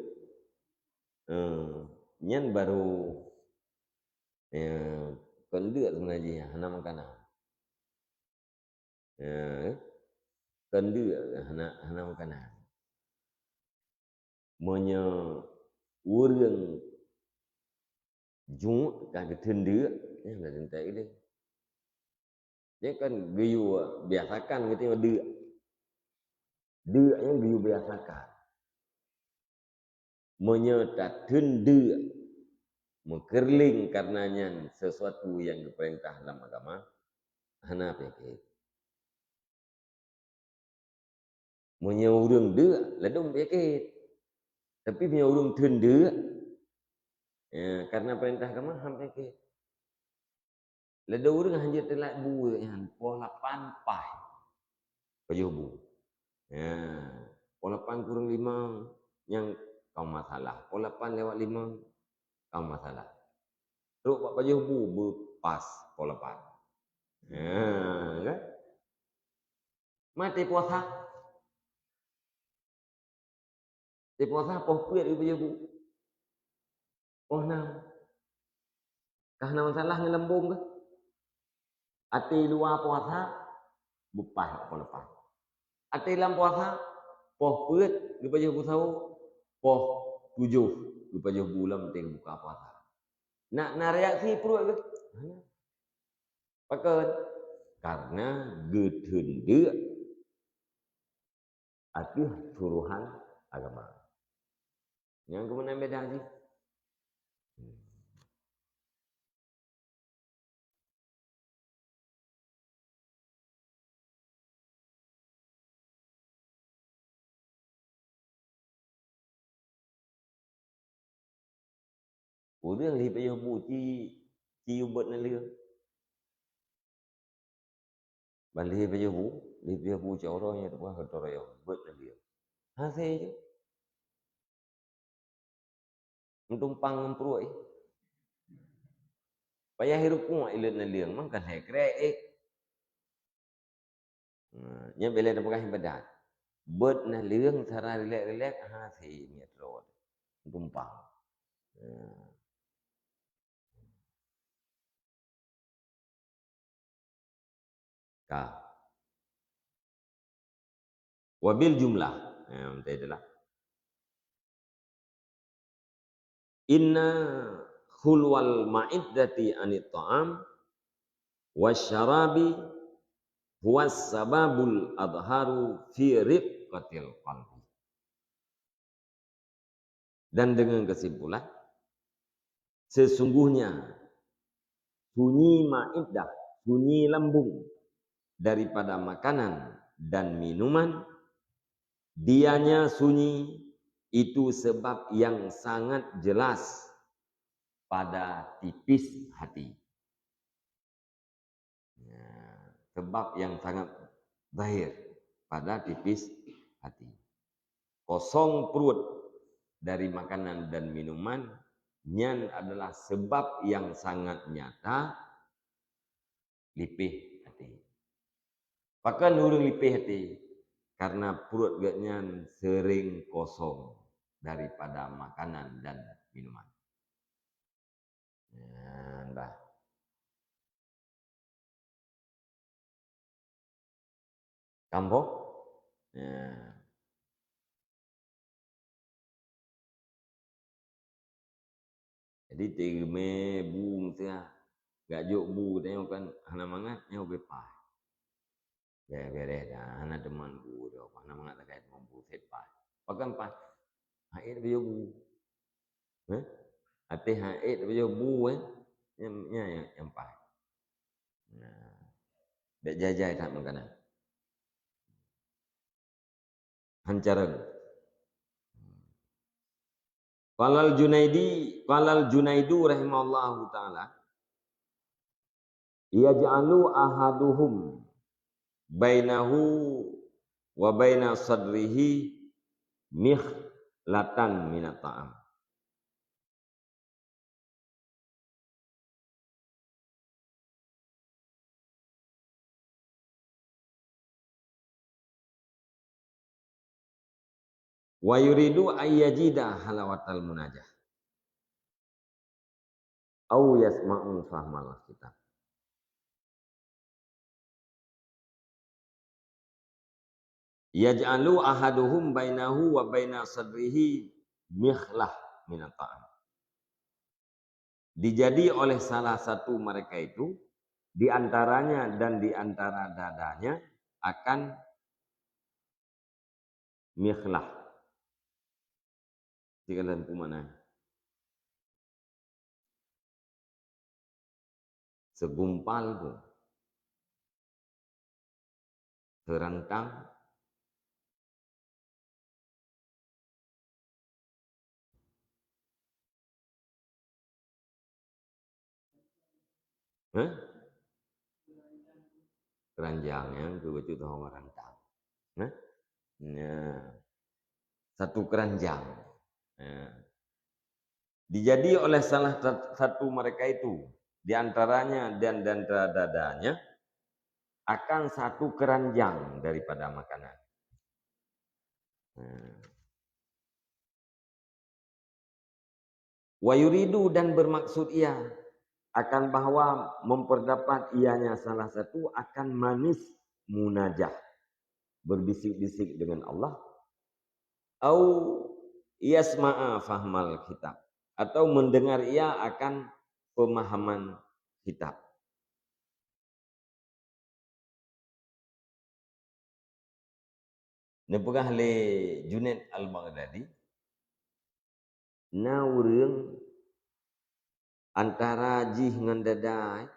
Eh, nyan baru, eh, kon deuk sebenarnya, hana makanan. Eh, kon deuk, hana, hana makanan. Meunyoe ureueng juek ka geuteun deuk, eh, na teuntèe deh. Nyan kan geuyue biasakan geutanyoe deuk. Deuk nyan geuyue biasakan. Meunyoe tatheun deuk, meukeureuléng kareuna nyan sesuatu nyang geupeurintah lam agama, hana peunyakét. Meunyoe ureuëng deuk, ladôm peunyakét. Tapi meunyoe ureuëng theun deuk, ya, kareuna peurintah agama, han peunyakét. Ladôm ureuëng hanjeuet teulat bu nyan, poh lapan paih pajoh bu. Ya, poh lapan kureueng lima nyang ka masalah. Poh lapan lewat lima ka masalah. Trok bak pajoh bu beupas poh lapan. Ya, kan? Maté puasa. Di puasa poh peuet geupajoh bu. Poh nam. Ka hana masalah ngon lambông kah? Até luwa puasa, beupaih poh lapan. Até lam puasa, poh peuet geupajoh bu sawo, poh tujoh geupajoh bu lam teuh buka puasa. Nak na reaksi pruet kah? Hana. Pakon? Karena geutheun deuk ateueh suruhan agama. Nyang keumeunang beda jih. Ureuëng lheueh pajoh bu ci, ci ubot naleueng. Ban lheueh pajoh bu, lheueh pajoh bu cit uroe nyoe teupeugah keu droe nyoe, beuet naleueng. Hase jih. Meutumpang ngon pruet jih. Payah irukuk ilot naleueng, mangka lhée krek ék. Nah, nyan bèk lé tapeugah ibadat. Beuet naleueng cara rilek-rilek, hase niet rot. Meutumpang. Nah. Ka. Wabil jumlah. Eh, meutai itulah. Inna khulwal ma'iddati anit ta'am wasyarabi huwas sababul adharu fi riqqatil qalbi. Dan dengan kesimpulan, sesungguhnya sunyi maiddah, sunyi lambung daripada makanan dan minuman, dianya sunyi itu sebab yang sangat jelas pada tipis hati. Ya, sebab yang sangat zahir pada tipis hati. Kosong perut dari makanan dan minuman, nyan adalah sebab yang sangat nyata lipih hati. Pakon ureuëng lipih hati? Karena perut geuhnyan sering kosong daripada makanan dan minuman. Nyan bah. Kamoe? Nyan. Jadi, teumé bu meusiah. Gak jok bu, tanyoe kan hana mangat, nyoe beupaih. Bèk, bèk, bèk, dah, hana teuma bu, dah, hana mangat takai teuma bu, sép paih. Pakon paih? Hait pajoh bu. Heh? Até hait pajoh bu, eh? Nyan, nyan, nyan, nyan paih. Nah. Bèk jai-jai that meukanan. Hancareng. Qalal Junaidi, qalal Junaidu rahimahullahu ta'ala, "Yaj'alu ahaduhum bainahu wa baina sadrihi mikhlatan minat ta'am." "Wa yuridu ayyajida halawatal munajah. Au yasma'u fahmal kitab." "Yaj'alu ahaduhum bainahu wa baina sadrihi mikhlah minat ta'am." Dijadi oleh salah satu mereka itu Di antaranya dan di antara dadanya akan mikhlah. Tiga lampu mana? Segumpal pun. Serantang. Hah? Keranjang nyang keu bacut teuhong rantang. Hah? Nah, satu keranjang. Nah. Dijadi oleh salah sat-, satu mereka itu, di antaranya dan, dan dadanya, akan satu keranjang daripada makanan. Nah. Wa yuridu, dan bermaksud ia akan bahwa memperdapat ianya salah satu akan manis munajah, berbisik-bisik dengan Allah, au yasma'a fahmal kitab, atau mendengar ia akan pemahaman kitab. Neupeugah lé Junaid Al-Baghdadi, na ureuëng antara jih ngon dada,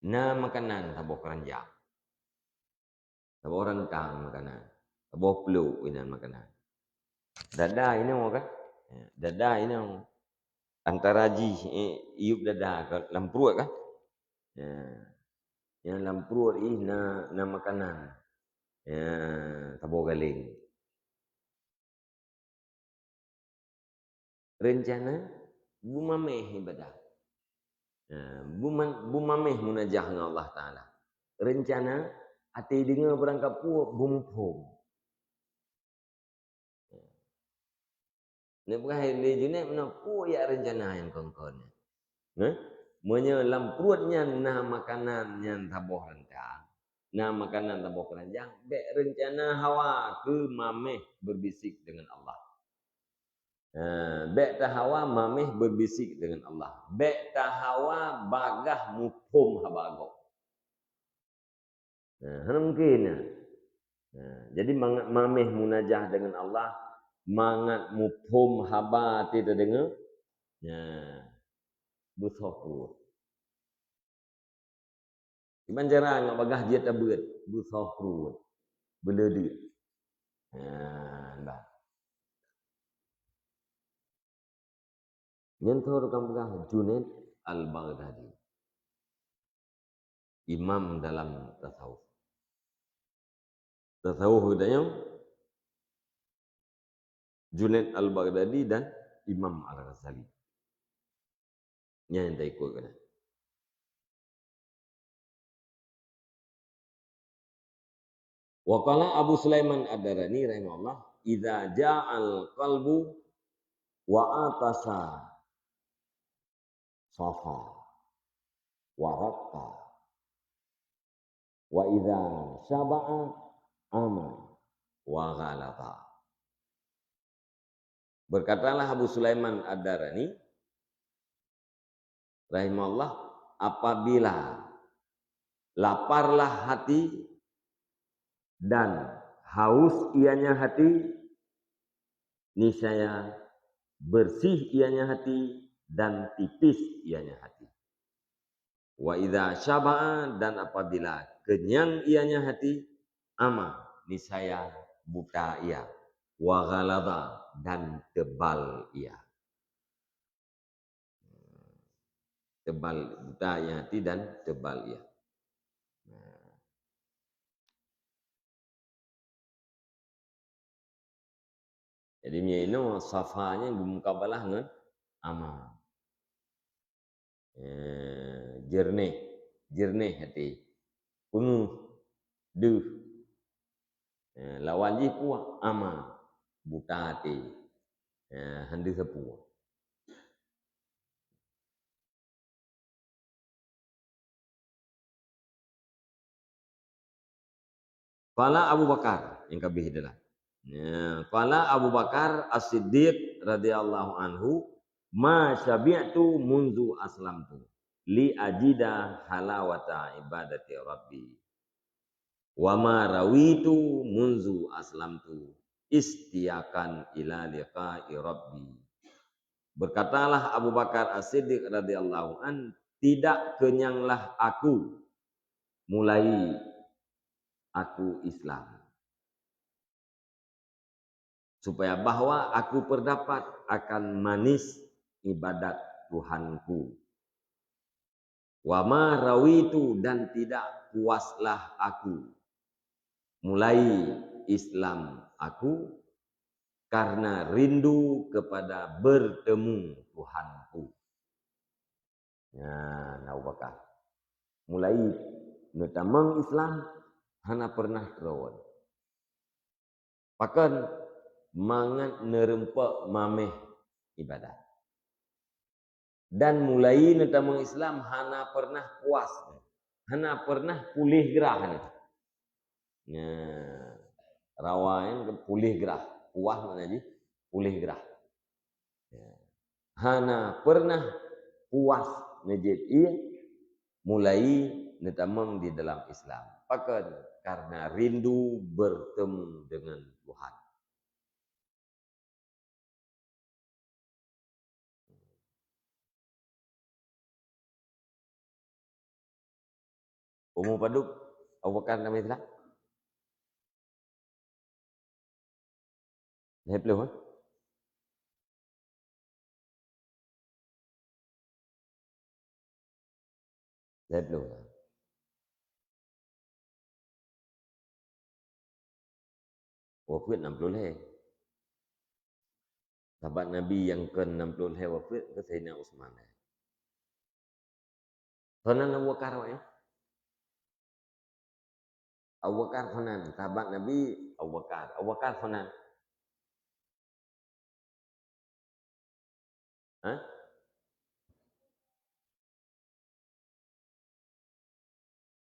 na makanan saboh keranjang. Saboh rantang makanan. Saboh pluek inan makanan. Dada inoe kan? Ya, dada inoe. Antara jih, eh, yup dada ka lam pruet kan? Ya. Nyang lam pruet ih na, na makanan. Ya, saboh galeng. Reuncana beumaméh ibadah. Nah, beuman-, beumaméh munajah ngon Allah Taala. Reuncana até deungoe beurangkapeue beumuphom. Neupeugah lé Junaid meunan peue yak reuncana nyang kon-kon nyan. Nah, meunyoe lam pruet nyan na makanan nyang saboh rantang, na makanan saboh keranjang, bék reuncana hawa keu maméh berbisik dengan Allah. Ha, bék tahawa maméh berbisik dengan Allah. Bék tahawa bagaih muphom haba gob. Ha, hana mungken nyan. Ha, jadi mangat maméh munajah dengan Allah, mangat muphom haba até tadeungoe, nyan beusoh pruet. Kiban cara ngon bagaih jeuet tabeuet, beusoh pruet, beuleudeuk. Nyan bah. Nyan toh tukang peugah Junaid Al-Baghdadi. Imam dalam tasawuf. Tasawuf geutanyoe, Junaid Al-Baghdadi dan Imam Al-Ghazali. Nyan nyang taikot keunan. Wa qala Abu Sulaiman Ad-Darani rahimahullah, "Idza ja'al qalbu wa atasa safa wa raqqa, wa idza syaba'a ama wa ghalata." Berkatalah Abu Sulaiman Ad-Darani rahimahullah, "Apabila laparlah hati dan haus ianya hati, niscaya bersih ianya hati dan tipis ianya hati. Wa idza syaba'a, dan apabila kenyang ianya hati, ama, niscaya buta ia, wa ghalaba, dan tebal ia." Tebal, buta ia hati dan tebal ia. Nah. Jadi, meunyoe inoe safa nyan geumukabalah ngon ama. Eh, jernih, jernih até. Peungeuh, deuh. Eh, lawan jih peue? Ama, buta até. Eh, hana deuh sapeue. Qala Abu Bakar, nyang ka abéh adalah. Ya, qala Abu Bakar As-Siddiq radhiyallahu anhu, "Ma syabi'tu munzu aslamtu, li ajida halawata ibadati Rabbi. Wa ma rawitu munzu aslamtu, istiyakan ila liqa'i Rabbi." Berkatalah Abu Bakar As-Siddiq radhiyallahu an, "Tidak kenyanglah aku mulai aku Islam, supaya bahwa aku berdapat akan manis ibadat Tuhanku. Wa ma rawitu, dan tidak puaslah aku mulai Islam aku karena rindu kepada bertemu Tuhanku." Nyan Abu Bakar. Mulai neutamong Islam hana pernah keurawan. Pakon? Mangat neureumpok mameh ibadat. Dan mulai neutamong Islam hana pernah puas, hana pernah puléh grah. Nyan, rawa nyan puléh grah, puas makna jih puléh grah. Ya. Hana pernah puas neujép ié mulai neutamong di dalam Islam. Pakon? Karena rindu bertemu dengan Tuhan. Umu padub Abu Bakar dalam Islam? Lhèe ploh, eh? Lhèe ploh lah. Wafeuet nam ploh lhèe. Sahabat Nabi nyang kon nam ploh lhèe wafeuet, keu Saidina Utsman. Soe nan Abu Bakar awaknyan? Abu Bakar soe nan, sahabat Nabi Abu Bakar. Abu Bakar soe nan? Hah?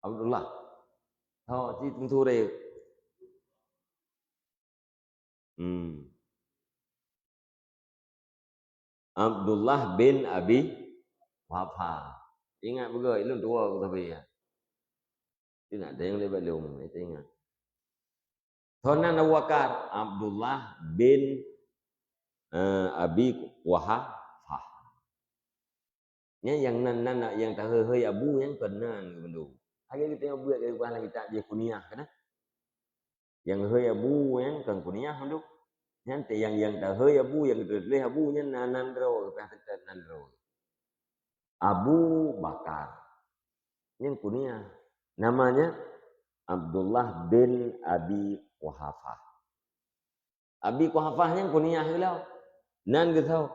Abdullah. Ho, ci teuntu ré. Hmm. Abdullah bin Abi Quhafah. Ingat beugöt, ilôn tuwo sabe nyan. Ingat, ada nyang leubeh lom, ingat. Soe nan Abu Bakar? Abdullah bin, eh, Abi Quhafah. Nyan nyang nan, nan, nyang taheu-heu Abu nyan kon nan geuh bandum. Lagèe geutanyoe buet lagèe lam kitab jih kuniah kan? Nyang heu Abu nyan kon kuniah bandum. Nyan teuh nyang, nyang taheu Abu, nyang geutuléh Abu nyan nan, nan droe, geupeugah teutab nan droe. Abu Bakar. Nyan kuniah. Namanya Abdullah bin Abi Quhafah. Abi Quhafah nyan kuniah geuh lom. Nan geuh soe?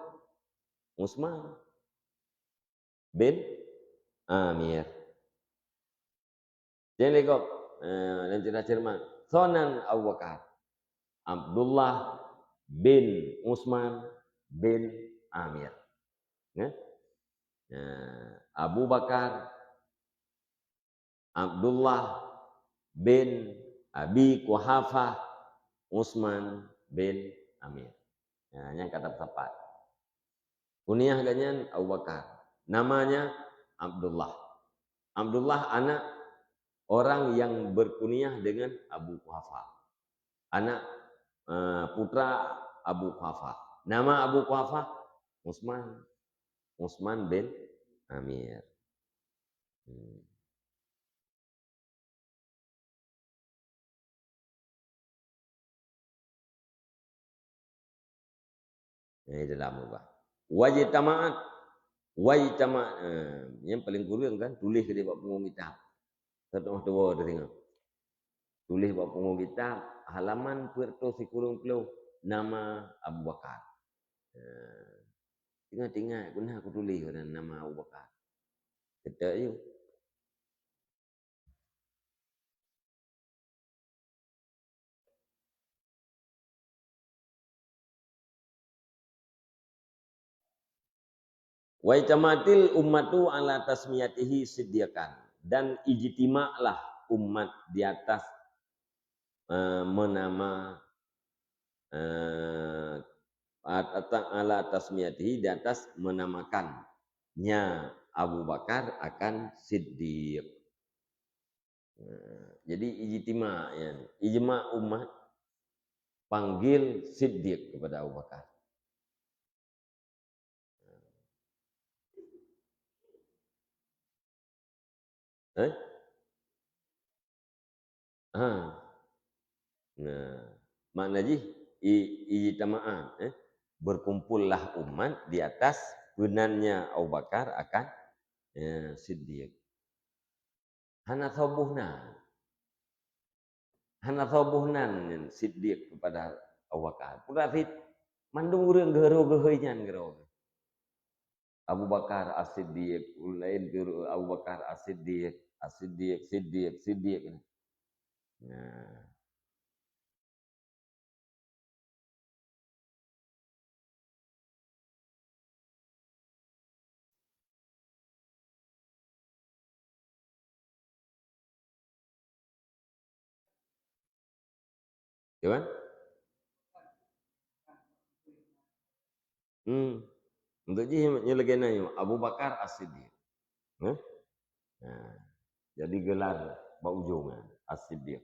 Utsman bin Amir. Jadi kok, eh, dan cerita cermat. Soe nan Abu Bakar? Abdullah bin Utsman bin Amir. Ya? Eh, Abu Bakar, Abdullah bin Abi Quhafah, Utsman bin Amir. Ya, nyang ka tapeusapat. Kuniah geuh nyan Abu Bakar. Namanya Abdullah. Abdullah anak orang yang berkuniah dengan Abu Quhafah. Anak, eh, putra Abu Quhafah. Nama Abu Quhafah? Utsman. Utsman bin Amir. Hmm. Eh, dalam ubah. Wajtama'at, wajtama-, eh, nyang paling kureueng kan, tuléh keudéh bak punggong kitab. Satu mah tuwo teuringat. Tuléh bak punggong kitab, halaman peuet reutôh sikureueng ploh, nama Abu Bakar. Eh, ingat-ingat, peue na kutuléh nama Abu Bakar. Keuteu yue. Wajtama'atil ummatu ala tasmiyatihi siddiqan, dan ijtima'lah umat di atas, eh, menama, eh, At-, at-, ala tasmiyatihi, di atas menamakannya Abu Bakar akan Siddiq. Nah, jadi ijtima, ya, ijma umat panggil Siddiq kepada Abu Bakar. Eh? Ha. Nah, makna jih i-, ijtama'at, eh, berkumpullah umat di atas peunannya Abu Bakar akan, eh, Siddiq. Hana soe boh nan. Hana soe boh nan nyan Siddiq kepada Abu Bakar. Peugah cit mandum ureuëng geuhôi-geuhôi nyan keudroe. Abu Bakar As-Siddiq, laén tu Abu Bakar As-Siddiq, As-Siddiq, Siddiq, Siddiq. Nah. Ya kan? Hmm. Untuk jih nyoe lagée na nyoe, Abu Bakar As-Siddiq. Hah? Nah, jadi gelar bak ujong kan, As-Siddiq.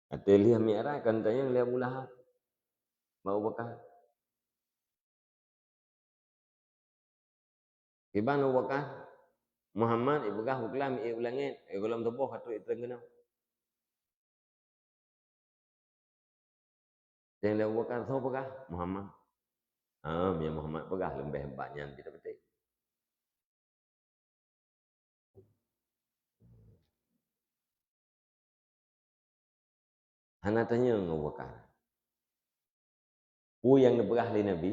Ateueh lheueh Mi'raj kan tanyong lé Abu Lahab. Bak Abu Bakar. Kiban Abu Bakar, Muhammad, ipeugah buklam, ié u langét, ié gohlom tuboh ka trok itrön keunoe. Tanyong lé Abu Bakar, "Soe peugah?" "Muhammad." "Ah, meunyo Muhammad peugah, leubeh bak nyan pih tapeutét." Hana tanyong Abu Bakar. Peue nyang neupeugah lé Nabi,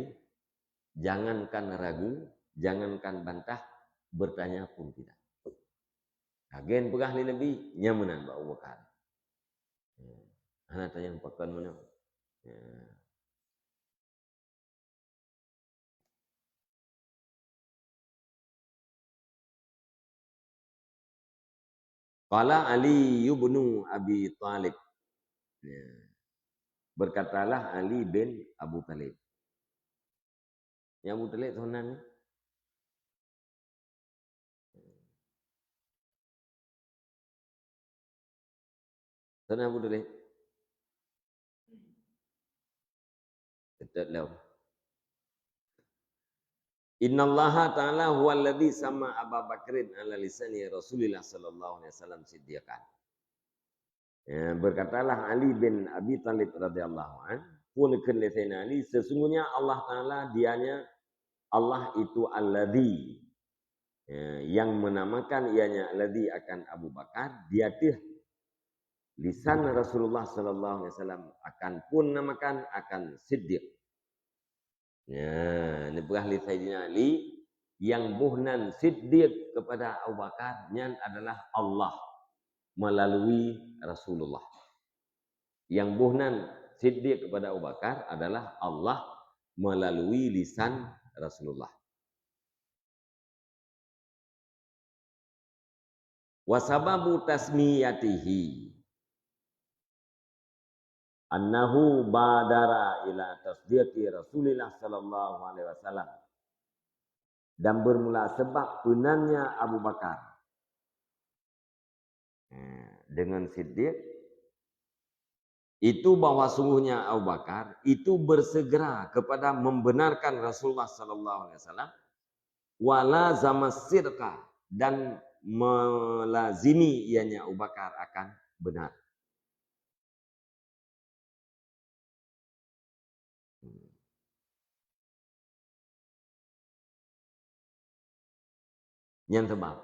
jangankan ragu, jangankan bantah, bertanya pun tidak. Lagée peugah lé Nabi, nyan meunan bak Abu Bakar. Hana tanyong pakon meunan. Ya. Qala Ali ibnu Abi Thalib. Ya. Berkatalah Ali bin Abu Thalib. Nyang Abu Thalib soe nan nyoe? Soe nan Abu Thalib? Teutap lom. "Innallaha ta'ala huwallazi sama Aba Bakrin ala lisani Rasulillah sallallahu alaihi wasallam siddiqan." Ya, berkatalah Ali bin Abi Thalib radhiyallahu anh, peue neukheun lé Sayyidina Ali, "Sesungguhnya Allah Ta'ala, Dianya, Allah itu Alladzi, ya, yang menamakan ianya Alladzi akan Abu Bakar, di ateueh lisan Rasulullah sallallahu alaihi wasallam akan pun namakan akan Siddiq." Ya, neupeugah lé Saidina Ali, nyang boh nan Siddiq kepada Abu Bakar nyan adalah Allah melalui Rasulullah. Nyang boh nan Siddiq kepada Abu Bakar adalah Allah melalui lisan Rasulullah. Wa sababu tasmiyatihi annahu badara ila tasdiqi Rasulillah sallallahu alaihi wasallam. Dan bermula sebab peunannya Abu Bakar, eh, dengan Siddiq, itu bahwa sungguhnya Abu Bakar itu bersegera kepada membenarkan Rasulullah sallallahu alaihi wasallam, wa lazama sidqa, dan melazimi ianya Abu Bakar akan benar. Nyan sabab.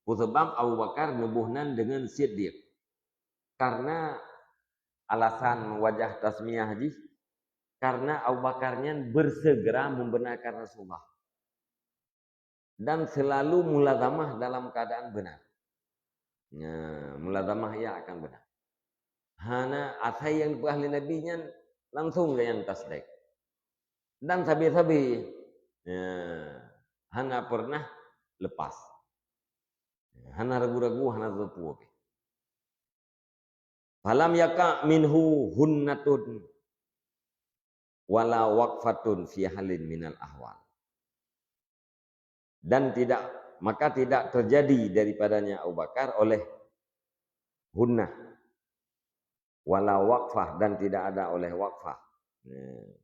Peue sabab Abu Bakar neuboh nan deungon Siddiq? Karena alasan wajah tasmiyah jih, karena Abu Bakar nyan bersegera membenarkan Rasulullah. Dan selalu mulazamah dalam keadaan benar. Nah, mulazamah ia akan benar. Hana asai nyang dipeugah lé Nabi nyan langsung gobnyan tasdik. Dan sabe-sabe, ya, hana pernah lepas. Hana ragu-ragu, hana teupeu pih. Falam yaqa' minhu hunnatun wala waqfatun fi halin minal ahwal. Dan tidak, maka tidak terjadi daripadanya Abu Bakar oleh hunnah, wala waqfah, dan tidak ada oleh waqfah. Nah.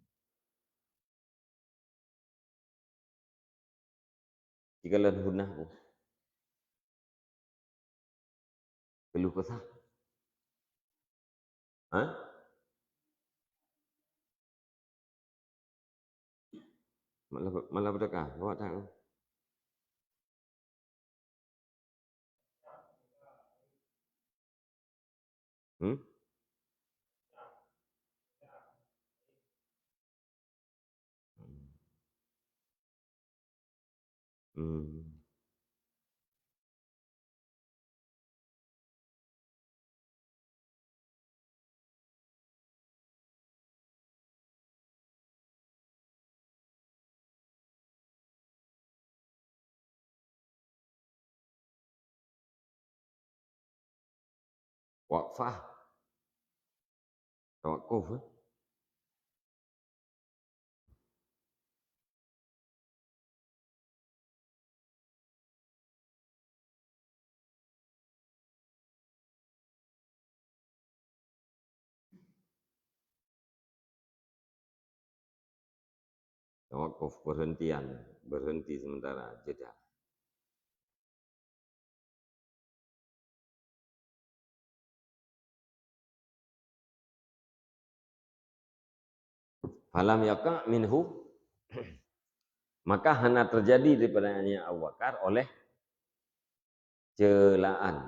Jika lôn hunnah, Bu. Keluh kesah. Ha? Malah, malah berdekat, awak tak? Hmm? Hmm. Waqfah. Tawakuf, eh? Tawakuf, perhentian, berhenti sementara, jeda. Falam yaqa' minhu, maka hana terjadi daripadanya Abu Bakar oleh celaan,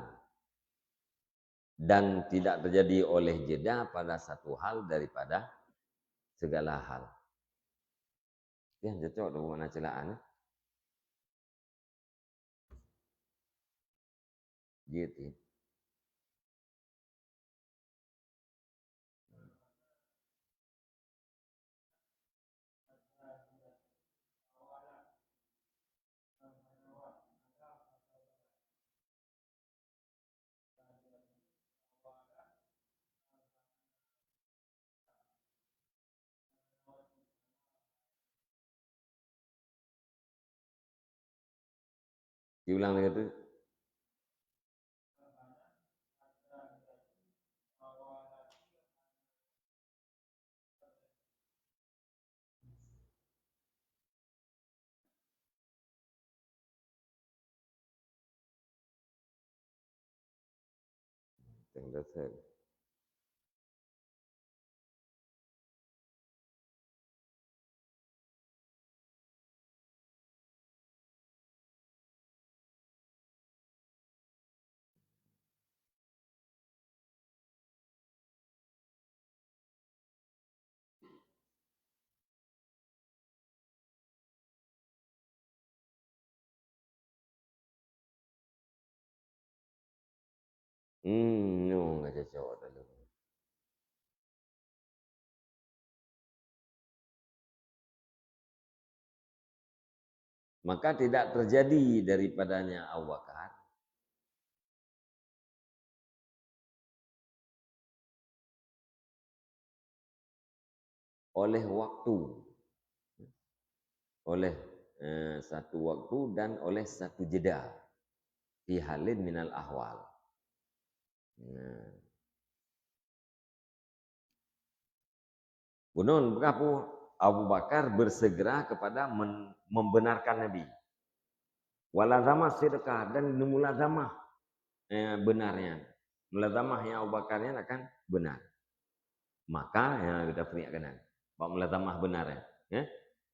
dan tidak terjadi oleh jeda pada satu hal daripada segala hal. Nyan cocok tu makna celaan, eh? Jeuet, ya. Diulang lagi tu. Teng dasar. Hmm, nyoe ka cocok dah tu. Maka tidak terjadi daripadanya Abu Bakar oleh waktu, oleh, eh, satu waktu dan oleh satu jeda, fi halin minal ahwal. Nah. Bunoe peugah peue, Abu Bakar bersegera kepada men-, membenarkan Nabi. Walazamah sidqa, dan mulazamah, eh, benarnya. Mulazamah nyang Abu Bakar nyan akan benar. Maka, ya, kita peuingat keunan. Bak mulazamah benar, ya. Ya.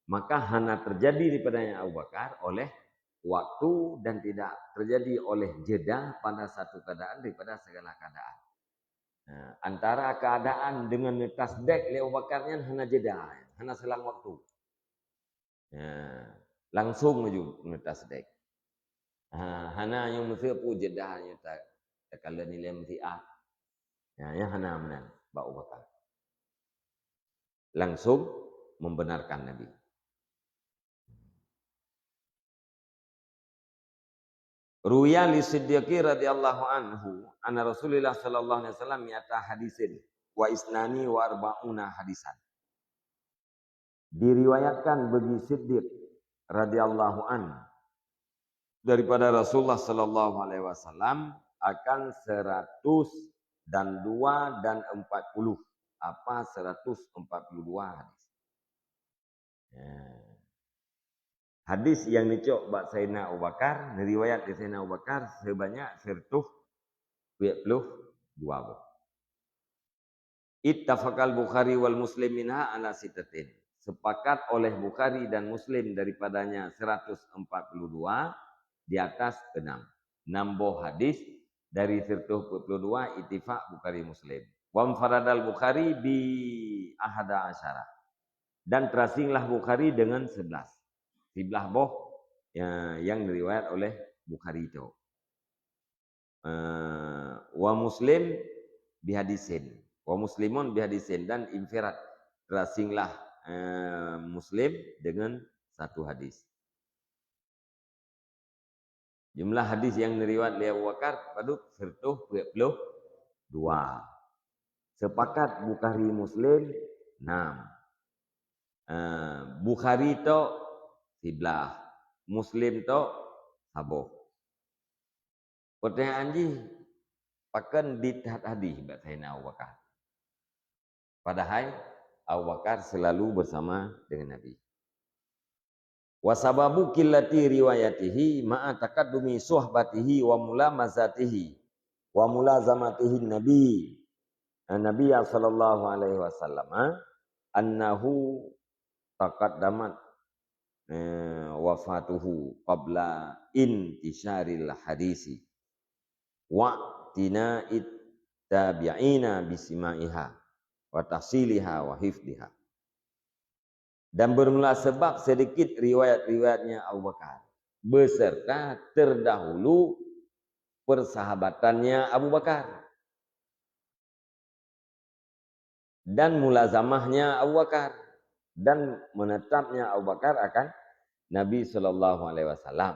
Maka hana terjadi daripadanya Abu Bakar oleh waktu dan tidak terjadi oleh jeda pada satu keadaan daripada segala keadaan. Ha, antara keadaan dengan neutasdek lé Abu Bakar nyan hana jeda, hana selang waktu. Ha, langsung laju neutasdek. Ha, hana nyoe meuseu peue jeda nyoe ta-, takalon ilée meusiat. Ha, nyan hana meunan bak Abu Bakar. Langsung membenarkan Nabi. Ruya li Siddiqi radhiyallahu anhu, anna Rasulillah sallallahu alaihi wasallam mi'ata hadisin, wa isnani wa arba'una hadisan. Diriwayatkan bagi Siddiq radhiyallahu an daripada Rasulullah sallallahu alaihi wasallam akan seratus dan dua dan empat puluh, apa seratus empat puluh dua hadis. Ya. Hadis nyang neucok bak Saidina Abu Bakar, neuriwayat di Saidina Abu Bakar sebanyak seratus peuet puluh dua boh. Ittafaqal Bukhari wal Muslim minha ala sittatin. Sepakat oleh Bukhari dan Muslim daripadanya seratus empat puluh dua, di atas enam. Enam boh hadis dari seratus empat puluh dua ittifaq Bukhari Muslim. Wa faradal Bukhari bi ahada asyara. Dan terasinglah Bukhari dengan sebelas. Sebelas boh, ya, yang diriwayat oleh Bukhari itu. Eh, wa Muslim bihadisin. Wa Muslimun bihadisin, dan infirad, terasinglah, eh, Muslim dengan satu hadis. Jumlah hadis yang diriwayat lé Abu Bakar padub? Seratus peuet puluh dua. Sepakat Bukhari Muslim, enam. Eh, Bukhari tok siblah, Muslim tok saboh. Pertanyaan jih, pakon dit that hadis bak Saidina Abu Bakar? Padahai Abu Bakar selalu bersama dengan Nabi. Wa sababu qillati riwayatihi ma'a taqaddumi suhbatihi wa mulamazatihi wa mulazamatihi Nabi. Nabi sallallahu alaihi wasallam, annahu taqaddamat, eh, wafatuhu qabla intisyaril hadisi wa tina'it tabi'ina bisima'iha wa tahsiliha wa hifdiha. Dan bermula sebab sedikit riwayat-riwayatnya Abu Bakar, beserta terdahulu persahabatannya Abu Bakar, dan mulazamahnya Abu Bakar, dan menetapnya Abu Bakar akan Nabi sallallahu alaihi wasallam.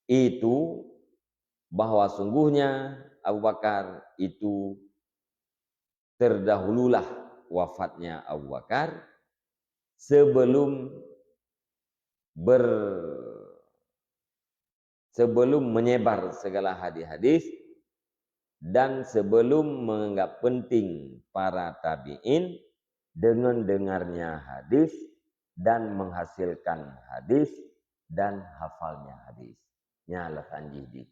Itu bahwa sungguhnya Abu Bakar itu terdahululah wafatnya Abu Bakar sebelum ber-, sebelum menyebar segala hadis-hadis dan sebelum menganggap penting para tabi'in dengan dengarnya hadis dan menghasilkan hadis dan hafalnya hadis. Nyan alasan jih di.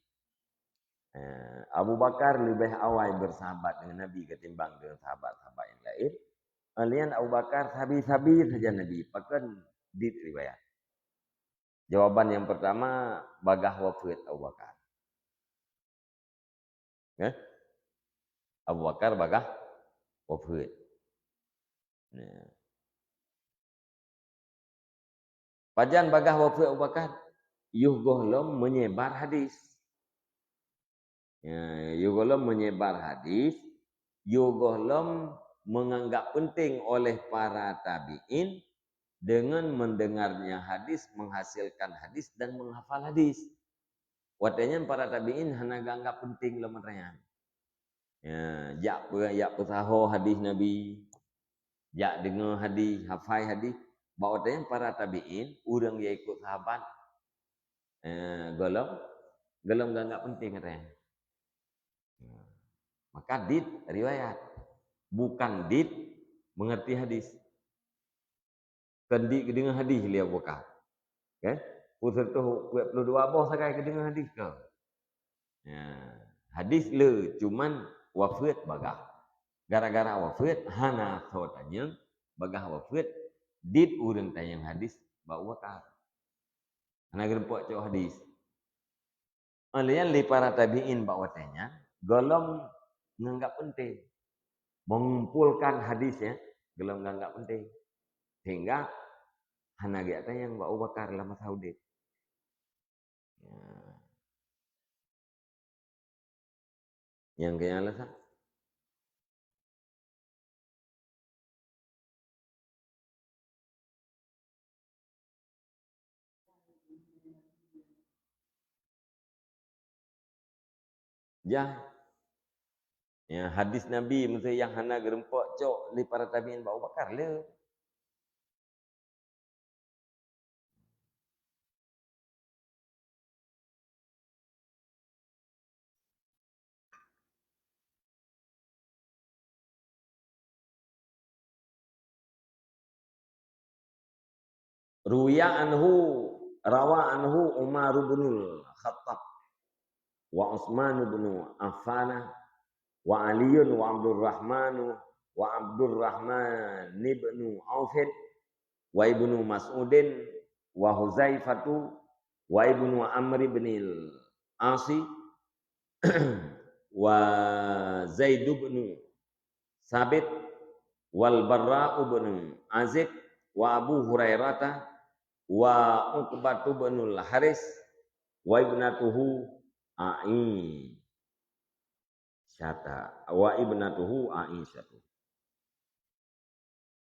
Eh, Abu Bakar leubeh awai bersahabat dengan Nabi ketimbang dengan sahabat-sahabat yang lain. Alian Abu Bakar sabe-sabe saja Nabi, pakon dit riwayat. Jawaban yang pertama, bagaih wafeuet Abu Bakar. Eh? Abu Bakar bagaih wafeuet. Nah. Pajan bagaih wafeuet Abu Bakar? Yoh gohlom menyebar hadis. Ya, yoh gohlom menyebar hadis, yoh gohlom menganggap penting oleh para tabi'in dengan mendengarnya hadis, menghasilkan hadis, dan menghafal hadis. Watée nyan para tabi'in hana geuanggap penting lom atra nyan. Ya, jak pe-, jak peusaho hadis Nabi, jak deungoe hadis, hafai hadis. Bak watée nyan para tabi'in, ureuëng nyang ikot sahabat, eh, gohlom, gohlom geuanggap penting atra nyan. Maka dit riwayat, bukan dit mengerti hadis. Kon dit geudeungoe hadis lé Abu Bakar. Kan? Peue seratus peuet puluh dua boh sagai geudeungoe hadis ka. Ya, hadis le, cuman wafeuet bagaih. Gara-gara wafeuet hana soe tanyong, bagaih wafeuet dit ureuëng tanyong hadis bak Abu Bakar. Hana geurumpok cok hadis. Oleh nyan lé para tabi'in bak watée nyan, gohlom nganggap penting. Mengumpulkan hadis, ya, gohlom nganggap penting. Sehingga hana geutanyong bak Abu Bakar lam masa udeb. Ya. Nyang keu alasan Jah. Ya, hadis Nabi miseue nyang hana geureumpok cok lé para tabi'in bak Abu Bakar le. Ruwiya anhu, rawa anhu Umar bin Khattab, wa Utsman bin Affan, wa Aliyun wa Abdurrahman, wa Abdurrahman bin Auf, wa Ibnu Mas'udin, wa Huzaifatu, wa Ibnu Amr bin Al-Asi, wa Zaid bin Sabit, wal Barra bin Azib, wa Abu Hurairata, wa Uqbatu bin Al-Haris, wa ibnatuhu Aisyata, wa ibnatuhu Aisyatu.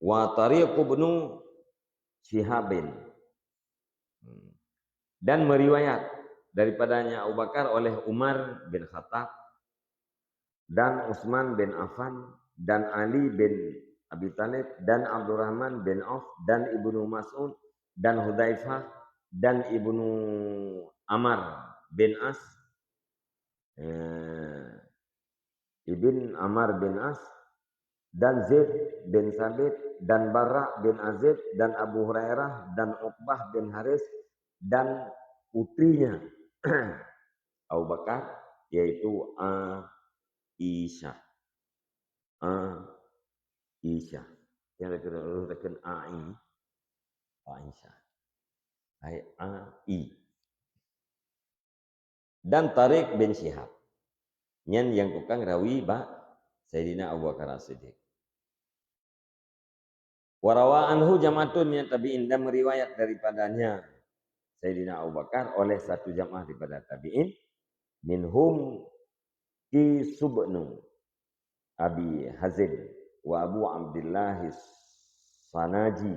Wa Tariq bin Syihabin. Hmm. Dan meriwayat daripadanya Abu Bakar oleh Umar bin Khattab, dan Utsman bin Affan, dan Ali bin Abi Thalib, dan Abdurrahman bin Auf, dan Ibnu Mas'ud, dan Hudzaifah, dan Ibnu Amr bin As, eh, Ibn Amr bin As, dan Zaid bin Sabit, dan Bara bin Azib, dan Abu Hurairah, dan Uqbah bin Haris, dan putrinya Abu Bakar, yaitu Aisyah. Aisyah. Nyang lagèe ureueng takheun Ai, Aisyah. Ai, Ai. Dan Tariq bin Syihab. Nyan nyang tukang rawi bak Saidina Abu Bakar As-Siddiq. Wa rawa anhu jama'atun minat tabi'in, dan meriwayat daripadanya Saidina Abu Bakar oleh satu jamaah daripada tabi'in, minhum Qais bin Abi Hazim wa Abu Abdillah Sanaji.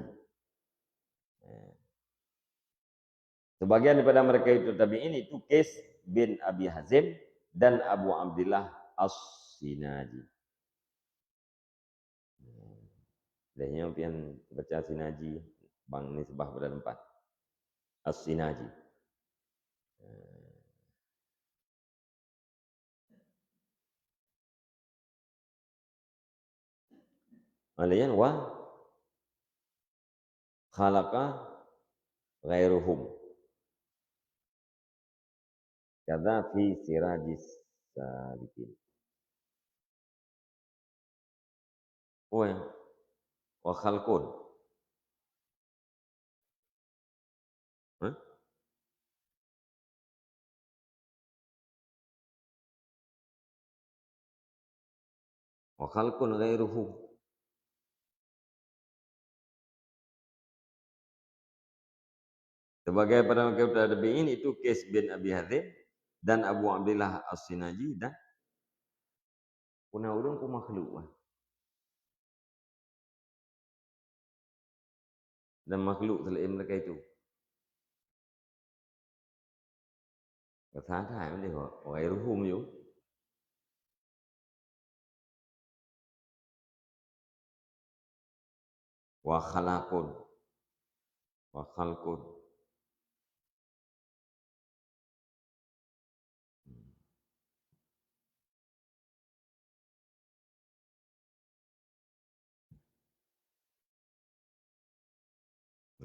Sebagian daripada mereka itu tabi'in, itu Qais bin Abi Hazim dan Abu Abdillah As-Sinaji. Lheuh nyoe pian baca Sinaji, bang nisbah pada teumpat. As-Sinaji. Laén wa khalaqa ghairuhum. Kadza fi Sirajis Salikin. Oh, ya. Wa khalqun. Hah? Wa khalqun ghairuhum. Sebagai pada mereka tabi'in itu Qais bin Abi Hazim dan Abu Abdillah As-Sinaji dan puna ureueng pun makhluk lah. Dan makhluk selain mereka itu. Kata ada yang dia orang ruhum you. Wa khalaqun. Wa khalqun.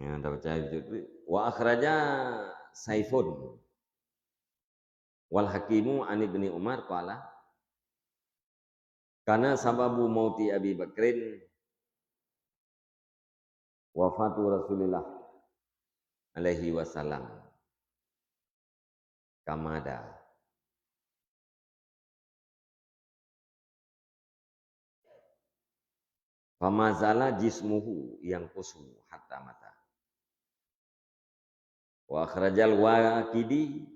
Ya, dah baca itu. Wa akhraja Saifun wal Hakimu an Ibni Umar qala, kana sababu mauti Abi Bakrin wafatu Rasulillah alaihi wasallam. Kamada. Famazala jismuhu yang kusu hatta mata. Wa akhrajal Waqidi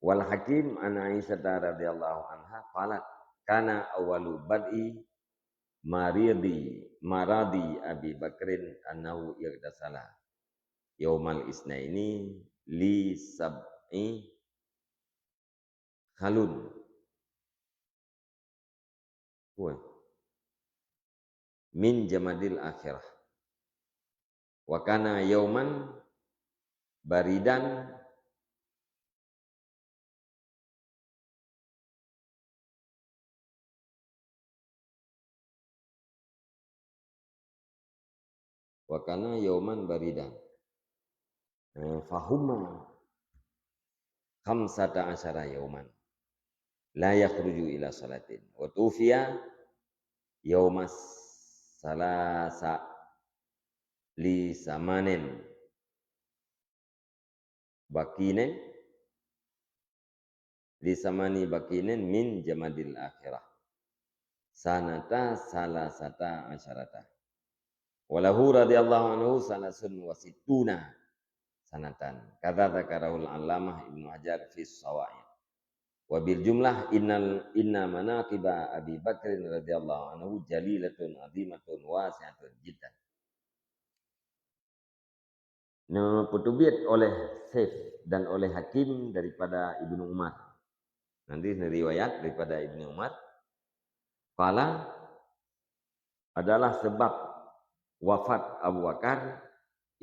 wal Hakim an Aisyata radhiyallahu anha qalat, kana awwalu bad'i maridi, maradi Abi Bakrin annahu ightasala yaumal isnaini li sab'i khalun. Woi. Min Jamadil Akhirah. Wa kana yauman baridan. Wa kana yauman baridan. Eh, fahumma khamsata asyara yauman. La yakhruju ila salatin. Wa tufiya yaumas salasa li samanin. Bakinin, li samani bakinin min Jamadil Akhirah. Sanata salasata asyarata. Walahu radhiyallahu anhu salasun wa sittuna sanatan. Kadza dzakarahul Allamah Ibnu Hajar fi Sawa'iq. Wa bil jumlah innal, inna manaqiba Abi Bakrin radhiyallahu anhu jalilatun azimatun wasi'atun jiddan. Neupeuteubiet oleh Saif dan oleh Hakim daripada Ibnu Umar. Nanti riwayat daripada Ibnu Umar. Qala, adalah sebab wafat Abu Bakar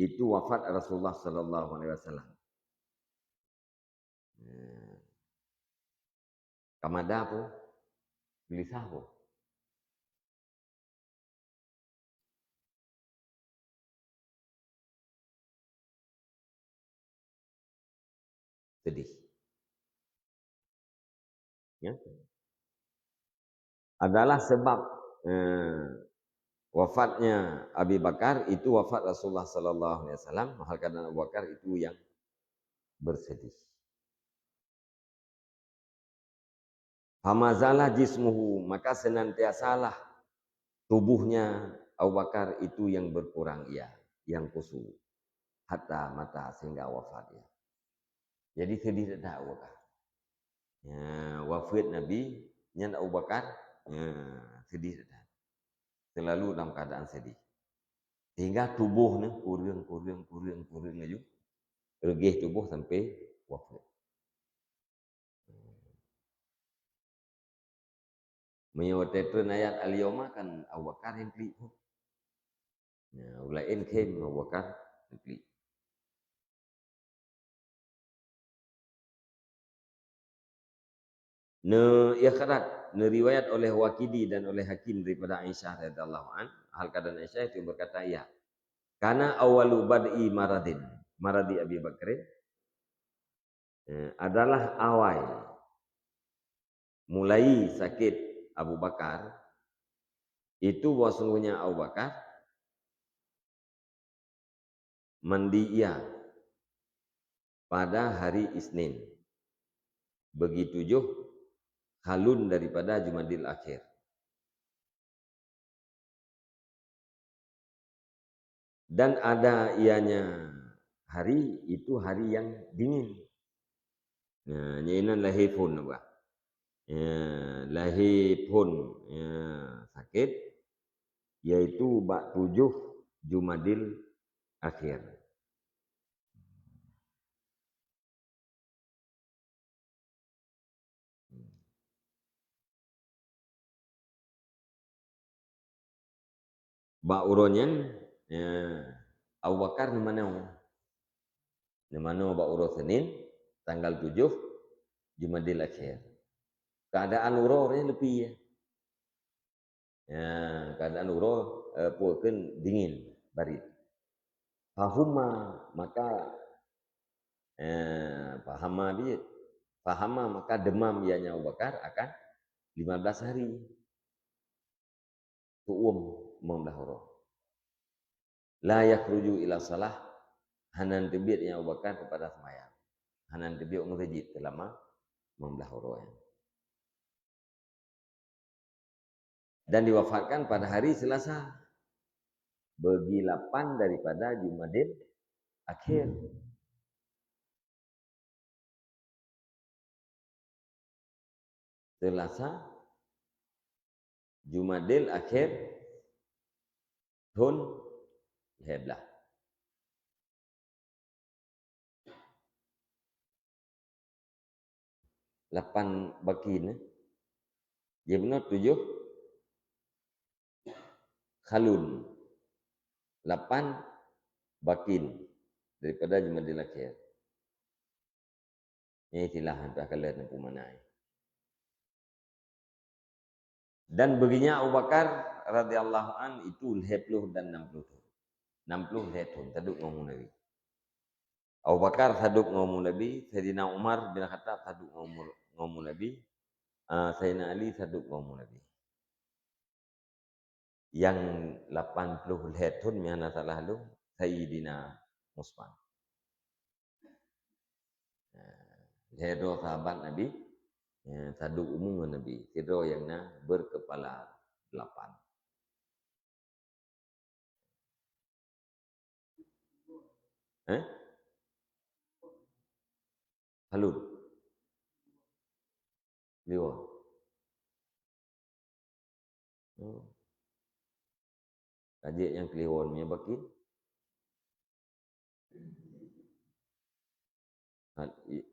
itu wafat Rasulullah sallallahu alaihi wasallam. Ka mada pun, geulisah pun. Sedih. Ya. Adalah sebab, eh, wafatnya Abi Bakar itu wafat Rasulullah sallallahu alaihi wasallam, hal keadaan Abu Bakar itu yang bersedih. Famazala jismuhu, maka senantiasalah tubuhnya Abu Bakar itu yang berkurang ia, yang kusut, hatta mata, sehingga wafat ia. Jadi sedih that Abu Bakar. Ya, wafat Nabi, nyan Abu Bakar, ya, sedih that. Selalu dalam keadaan sedih. Sehingga tubuh ni kurang, kurang, kurang, kurang laju. Reugeh tubuh sampai wafat. Meunyoe watée treun ayat al-yauma kan Abu Bakar nyang klik pun. Nah, ulai en khem Abu Bakar nyang klik. Neu-, ikhraj, neuriwayat oleh Waqidi dan oleh Hakim daripada Aisyah radhiyallahu an, hal keadaan Aisyah itu berkata, ia, "Kana awwalu bad'i maradin, maradi Abi Bakrin," eh, adalah awai mulai sakit Abu Bakar, itu bahwasanya Abu Bakar mandi ia pada hari Isnin, bagi tujoh khalun daripada Jumadil Akhir. Dan ada ianya hari, itu hari yang dingin. Nah, nyan inan lahé phon apa? Ya, lahé phon, ya, sakét, yaitu bak tujoh Jumadil Akhir. Bak uroe nyan, ya, Abu Bakar neumanoe. Neumanoe bak uroe Senin, tanggal tujoh Jumadil Akhir. Keuadaan uroe nyan leupie, ya. Ya, keuadaan uroe, eh, peue kheun dingin, barit. Fahumma, maka, eh, fahama dia. Fahama, maka demam ianya Abu Bakar akan lima belas hari. Tuom limong blaih uroe. La yakhruju ila shalah, hana teubiet ianya Abu Bakar keupada seumayang. Hana teubiet u meuseujid seulama limong blaih uroe nyan. Dan diwafatkan pada hari Selasa, bagi lapan daripada Jumadil Akhir. Selasa, Jumadil Akhir, thon lhèe blah. Lapan bakin, eh. Jadi bunoe tujoh, khalun, lapan bakin daripada Jumadil Akhir. Nyan istilah nyang ka lheueh neupeumakna. Dan beugeunya Abu Bakar radhiyallahu an itu lhèe ploh dan nam ploh thon. Nam ploh lhèe thon, taduek ngon Nabi. Abu Bakar taduek ngon Nabi, Saidina Umar bin Khattab taduek ngon, ngon Nabi, ah, Saidina Ali taduek ngon Nabi. Nyang lapan ploh lhèe thon, nyang hana salah lôn, Saidina Utsman. Nah, lhèe droe sahabat Nabi, eh, taduek umu ngon Nabi, sidroe nyang na berkepala delapan. Eh? Khalun. Kliwon. Oh. Ka jeuet nyang kliwon, nyang bakin. Ha, i-,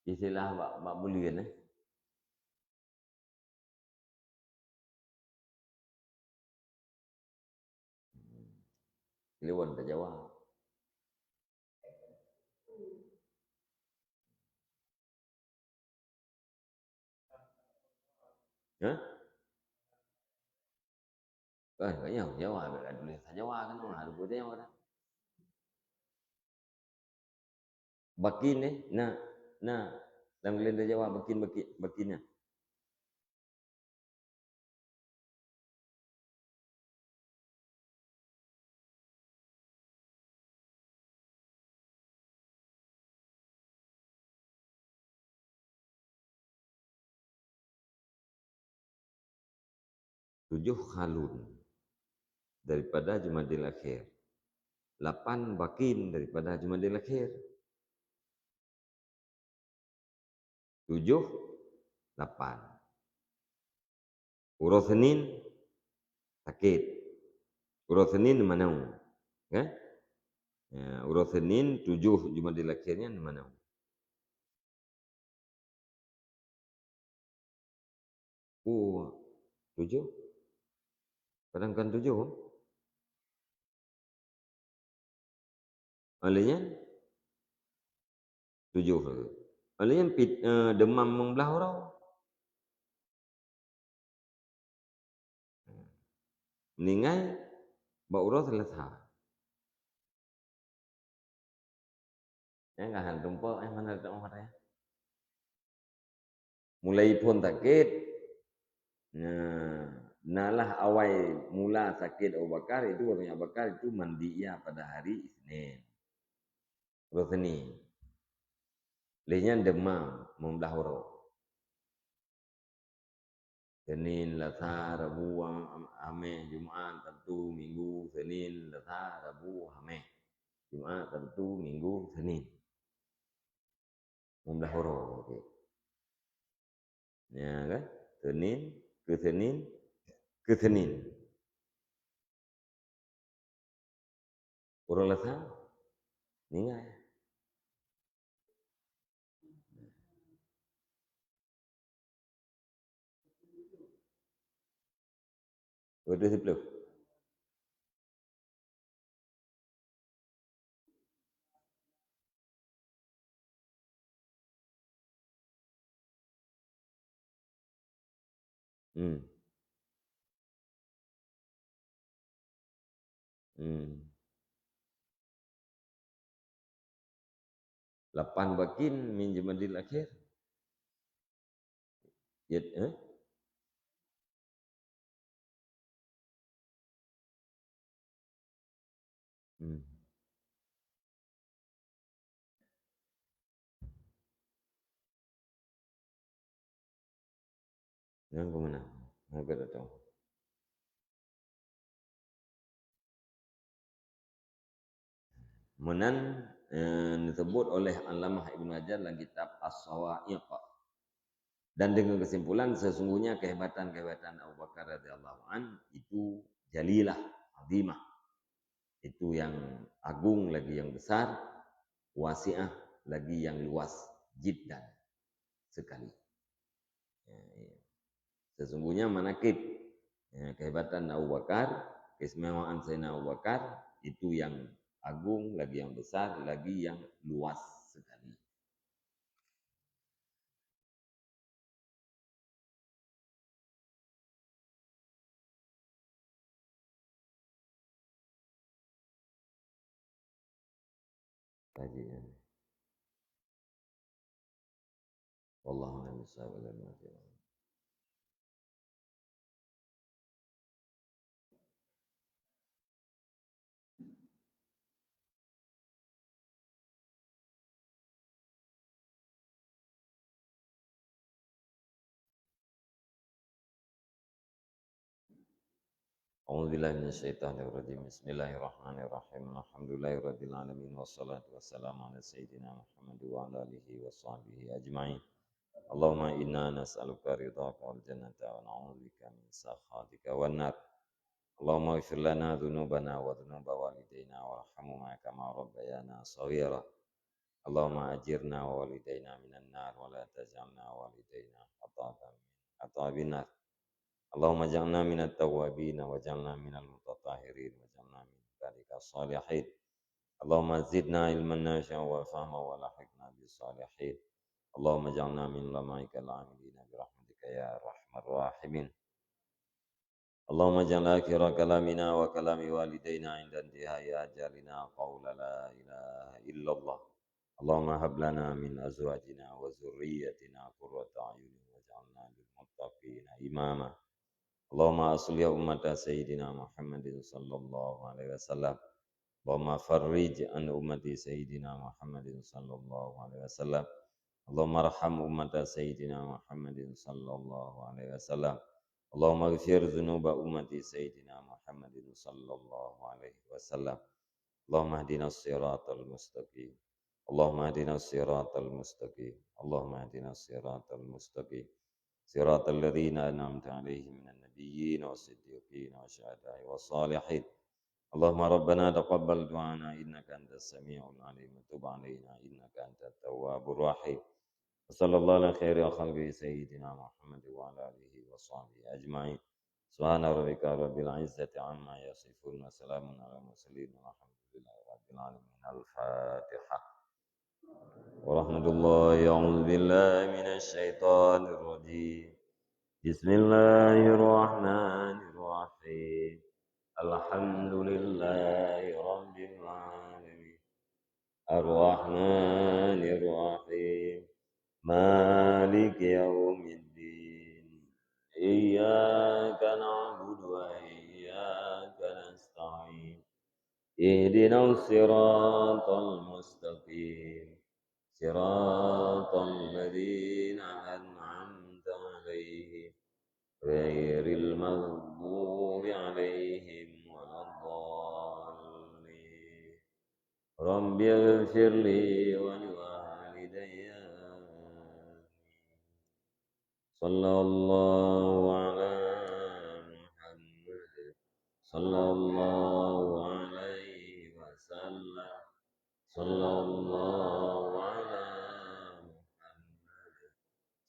istilah bak, bak buleuen, eh. Kliwon tajawab. Hah? Eh, kayang Jawa, bèk ka tuléh bahasa Jawa kan, nah, ada buet Jawa dah. Bakin, eh, na, na, lam kalender Jawa, bakin, bakin, bakin nyan. Tujoh khalun daripada Jumadil Akhir. Lapan bakin daripada Jumadil Akhir. Tujoh, lapan. Uroe Senin sakét. Uroe Senin manoe. Kan? Ya, uroe Senin tujoh Jumadil Akhir nyan manoe. Oh, tujoh? Kadang kan tujoh? Alèh nyan tujoh lagèe. Alèh nyan pit-, eh, deumam meublah uroe. Meuninggai bak uroe Seulasa. Nyang ka han tumpok, eh, mana letak mata, ya? Mulai phôn sakét. Nah, nalah awai mula sakét Abu Bakar itu, waktu Abu Bakar itu mandinya pada hari Isnin. Uroe Senin. Lheuh nyan deumam meublah uroe. Senin, Lasa, Rabu, Am-, Am-, Hameh, Jumat, Sabtu, Minggu, Senin, Lasa, Rabu, Hameh. Jumat, Sabtu, Minggu, Senin. Meublah uroe, okey. Ya kan? Senin, keu Senin, keu Senin. Uroe Lasa, ninggai. Dua ratus sepuluh. Hmm. Hmm. Lapan bakin min Jumadil Akhir. Ya, eh? Hmm. Nyang keumeunang, nyang keudua. Meunan, eh, disebut oleh Allamah Ibnu Hajar dalam kitab As-Sawa'iq. Dan dengan kesimpulan, sesungguhnya kehebatan-kehebatan Abu Bakar radhiyallahu an itu jalilah, azimah. Itu yang agung lagi yang besar, wasi'ah lagi yang luas, jiddan sekali. Ya, ya. Sesungguhnya manakib, ya, kehebatan Abu Bakar, Keistimewaan Sayyidina Abu Bakar itu yang agung, lagi yang besar, lagi yang luas sekali. Kaji, ya. Wallahu a'lam bishawab. A'udzubillahi minasyaitonirrajim. Bismillahirrahmanirrahim. Alhamdulillahirabbil alamin, wassalatu wassalamu ala sayyidina Muhammad wa ala alihi wa sahbihi ajma'in. Allahumma inna nas'aluka ridhaka wal jannata wa na'udzubika min sakhatika wan nar. Allahumma ighfir lana dzunubana wa dzunuba walidaina warhamhuma kama rabbayana shaghira. Allahumma ajirna wa walidaina minan nar wa la taj'alna wa walidaina adzaban min adzabin nar. Allahumma ij'alna minat tawwabin waj'alna minal mutatahhirin waj'alna min ibadika shalihin. Allahumma zidna ilman nafi'an wa fahman wa alhiqna bis shalihin. Allahumma ij'alna min ulamaikal amilina bi rahmatika ya arhamar rahimin. Allahumma ij'al akhira kalamina wa kalami walidaina 'inda intihai ajalina qaula la ilaha illallah. Allahumma hab lana min azwajina wa dzurriyyatina qurrata a'yunin waj'alna lil muttaqina imama. Allahumma aslih ummata sayyidina Muhammadin sallallahu alaihi wasallam. Allahumma farrij an ummati sayyidina Muhammadin sallallahu alaihi wasallam. Allahumma arham ummata sayyidina Muhammadin sallallahu alaihi wasallam. Allahumma ighfir dzunuba ummati sayyidina Muhammadin sallallahu alaihi wasallam. Allahumma ihdinas siratal mustaqim. Allahumma ihdinas siratal mustaqim. Allahumma ihdinas siratal mustaqim. Siratal ladzina an'amta 'alaihim minan nabiyyin was siddiqin was syuhada'i was shalihin. Allahumma rabbana taqabbal du'ana innaka antas samiul alim wa tub 'alaina innaka antat tawwabur rahim. Wa sallallahu ala khairi khalqihi sayyidina Muhammad wa ala alihi wa sahbihi ajma'in. Subhana rabbika rabbil izzati amma yasifun wa salamun ala mursalin walhamdulillahi rabbil alamin. Al-Fatihah. Warahmatullahi, a'udzubillahi minasyaitonirrajim. Bismillahirrahmanirrahim. Alhamdulillahi rabbil alamin. Arrahmanirrahim. Maliki yaumiddin. Iyyaka na'budu wa iyyaka nasta'in. Ihdinas siratal mustaqim. Siratal ladzina an'amta 'alaihim, ghairil maghdubi 'alaihim waladdallin. Rabbighfirli wa liwalidayya. Amin. Sallallahu ala Muhammad. Sallallahu alaihi wasallam. Sallallahu ala Muhammad.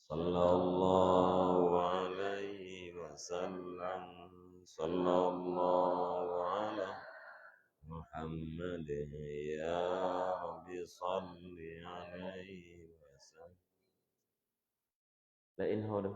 Sallallahu alaihi wasallam. Sallallahu ala Muhammad. Ya Rabbi salli alaihi wasallam. Laén ho deh.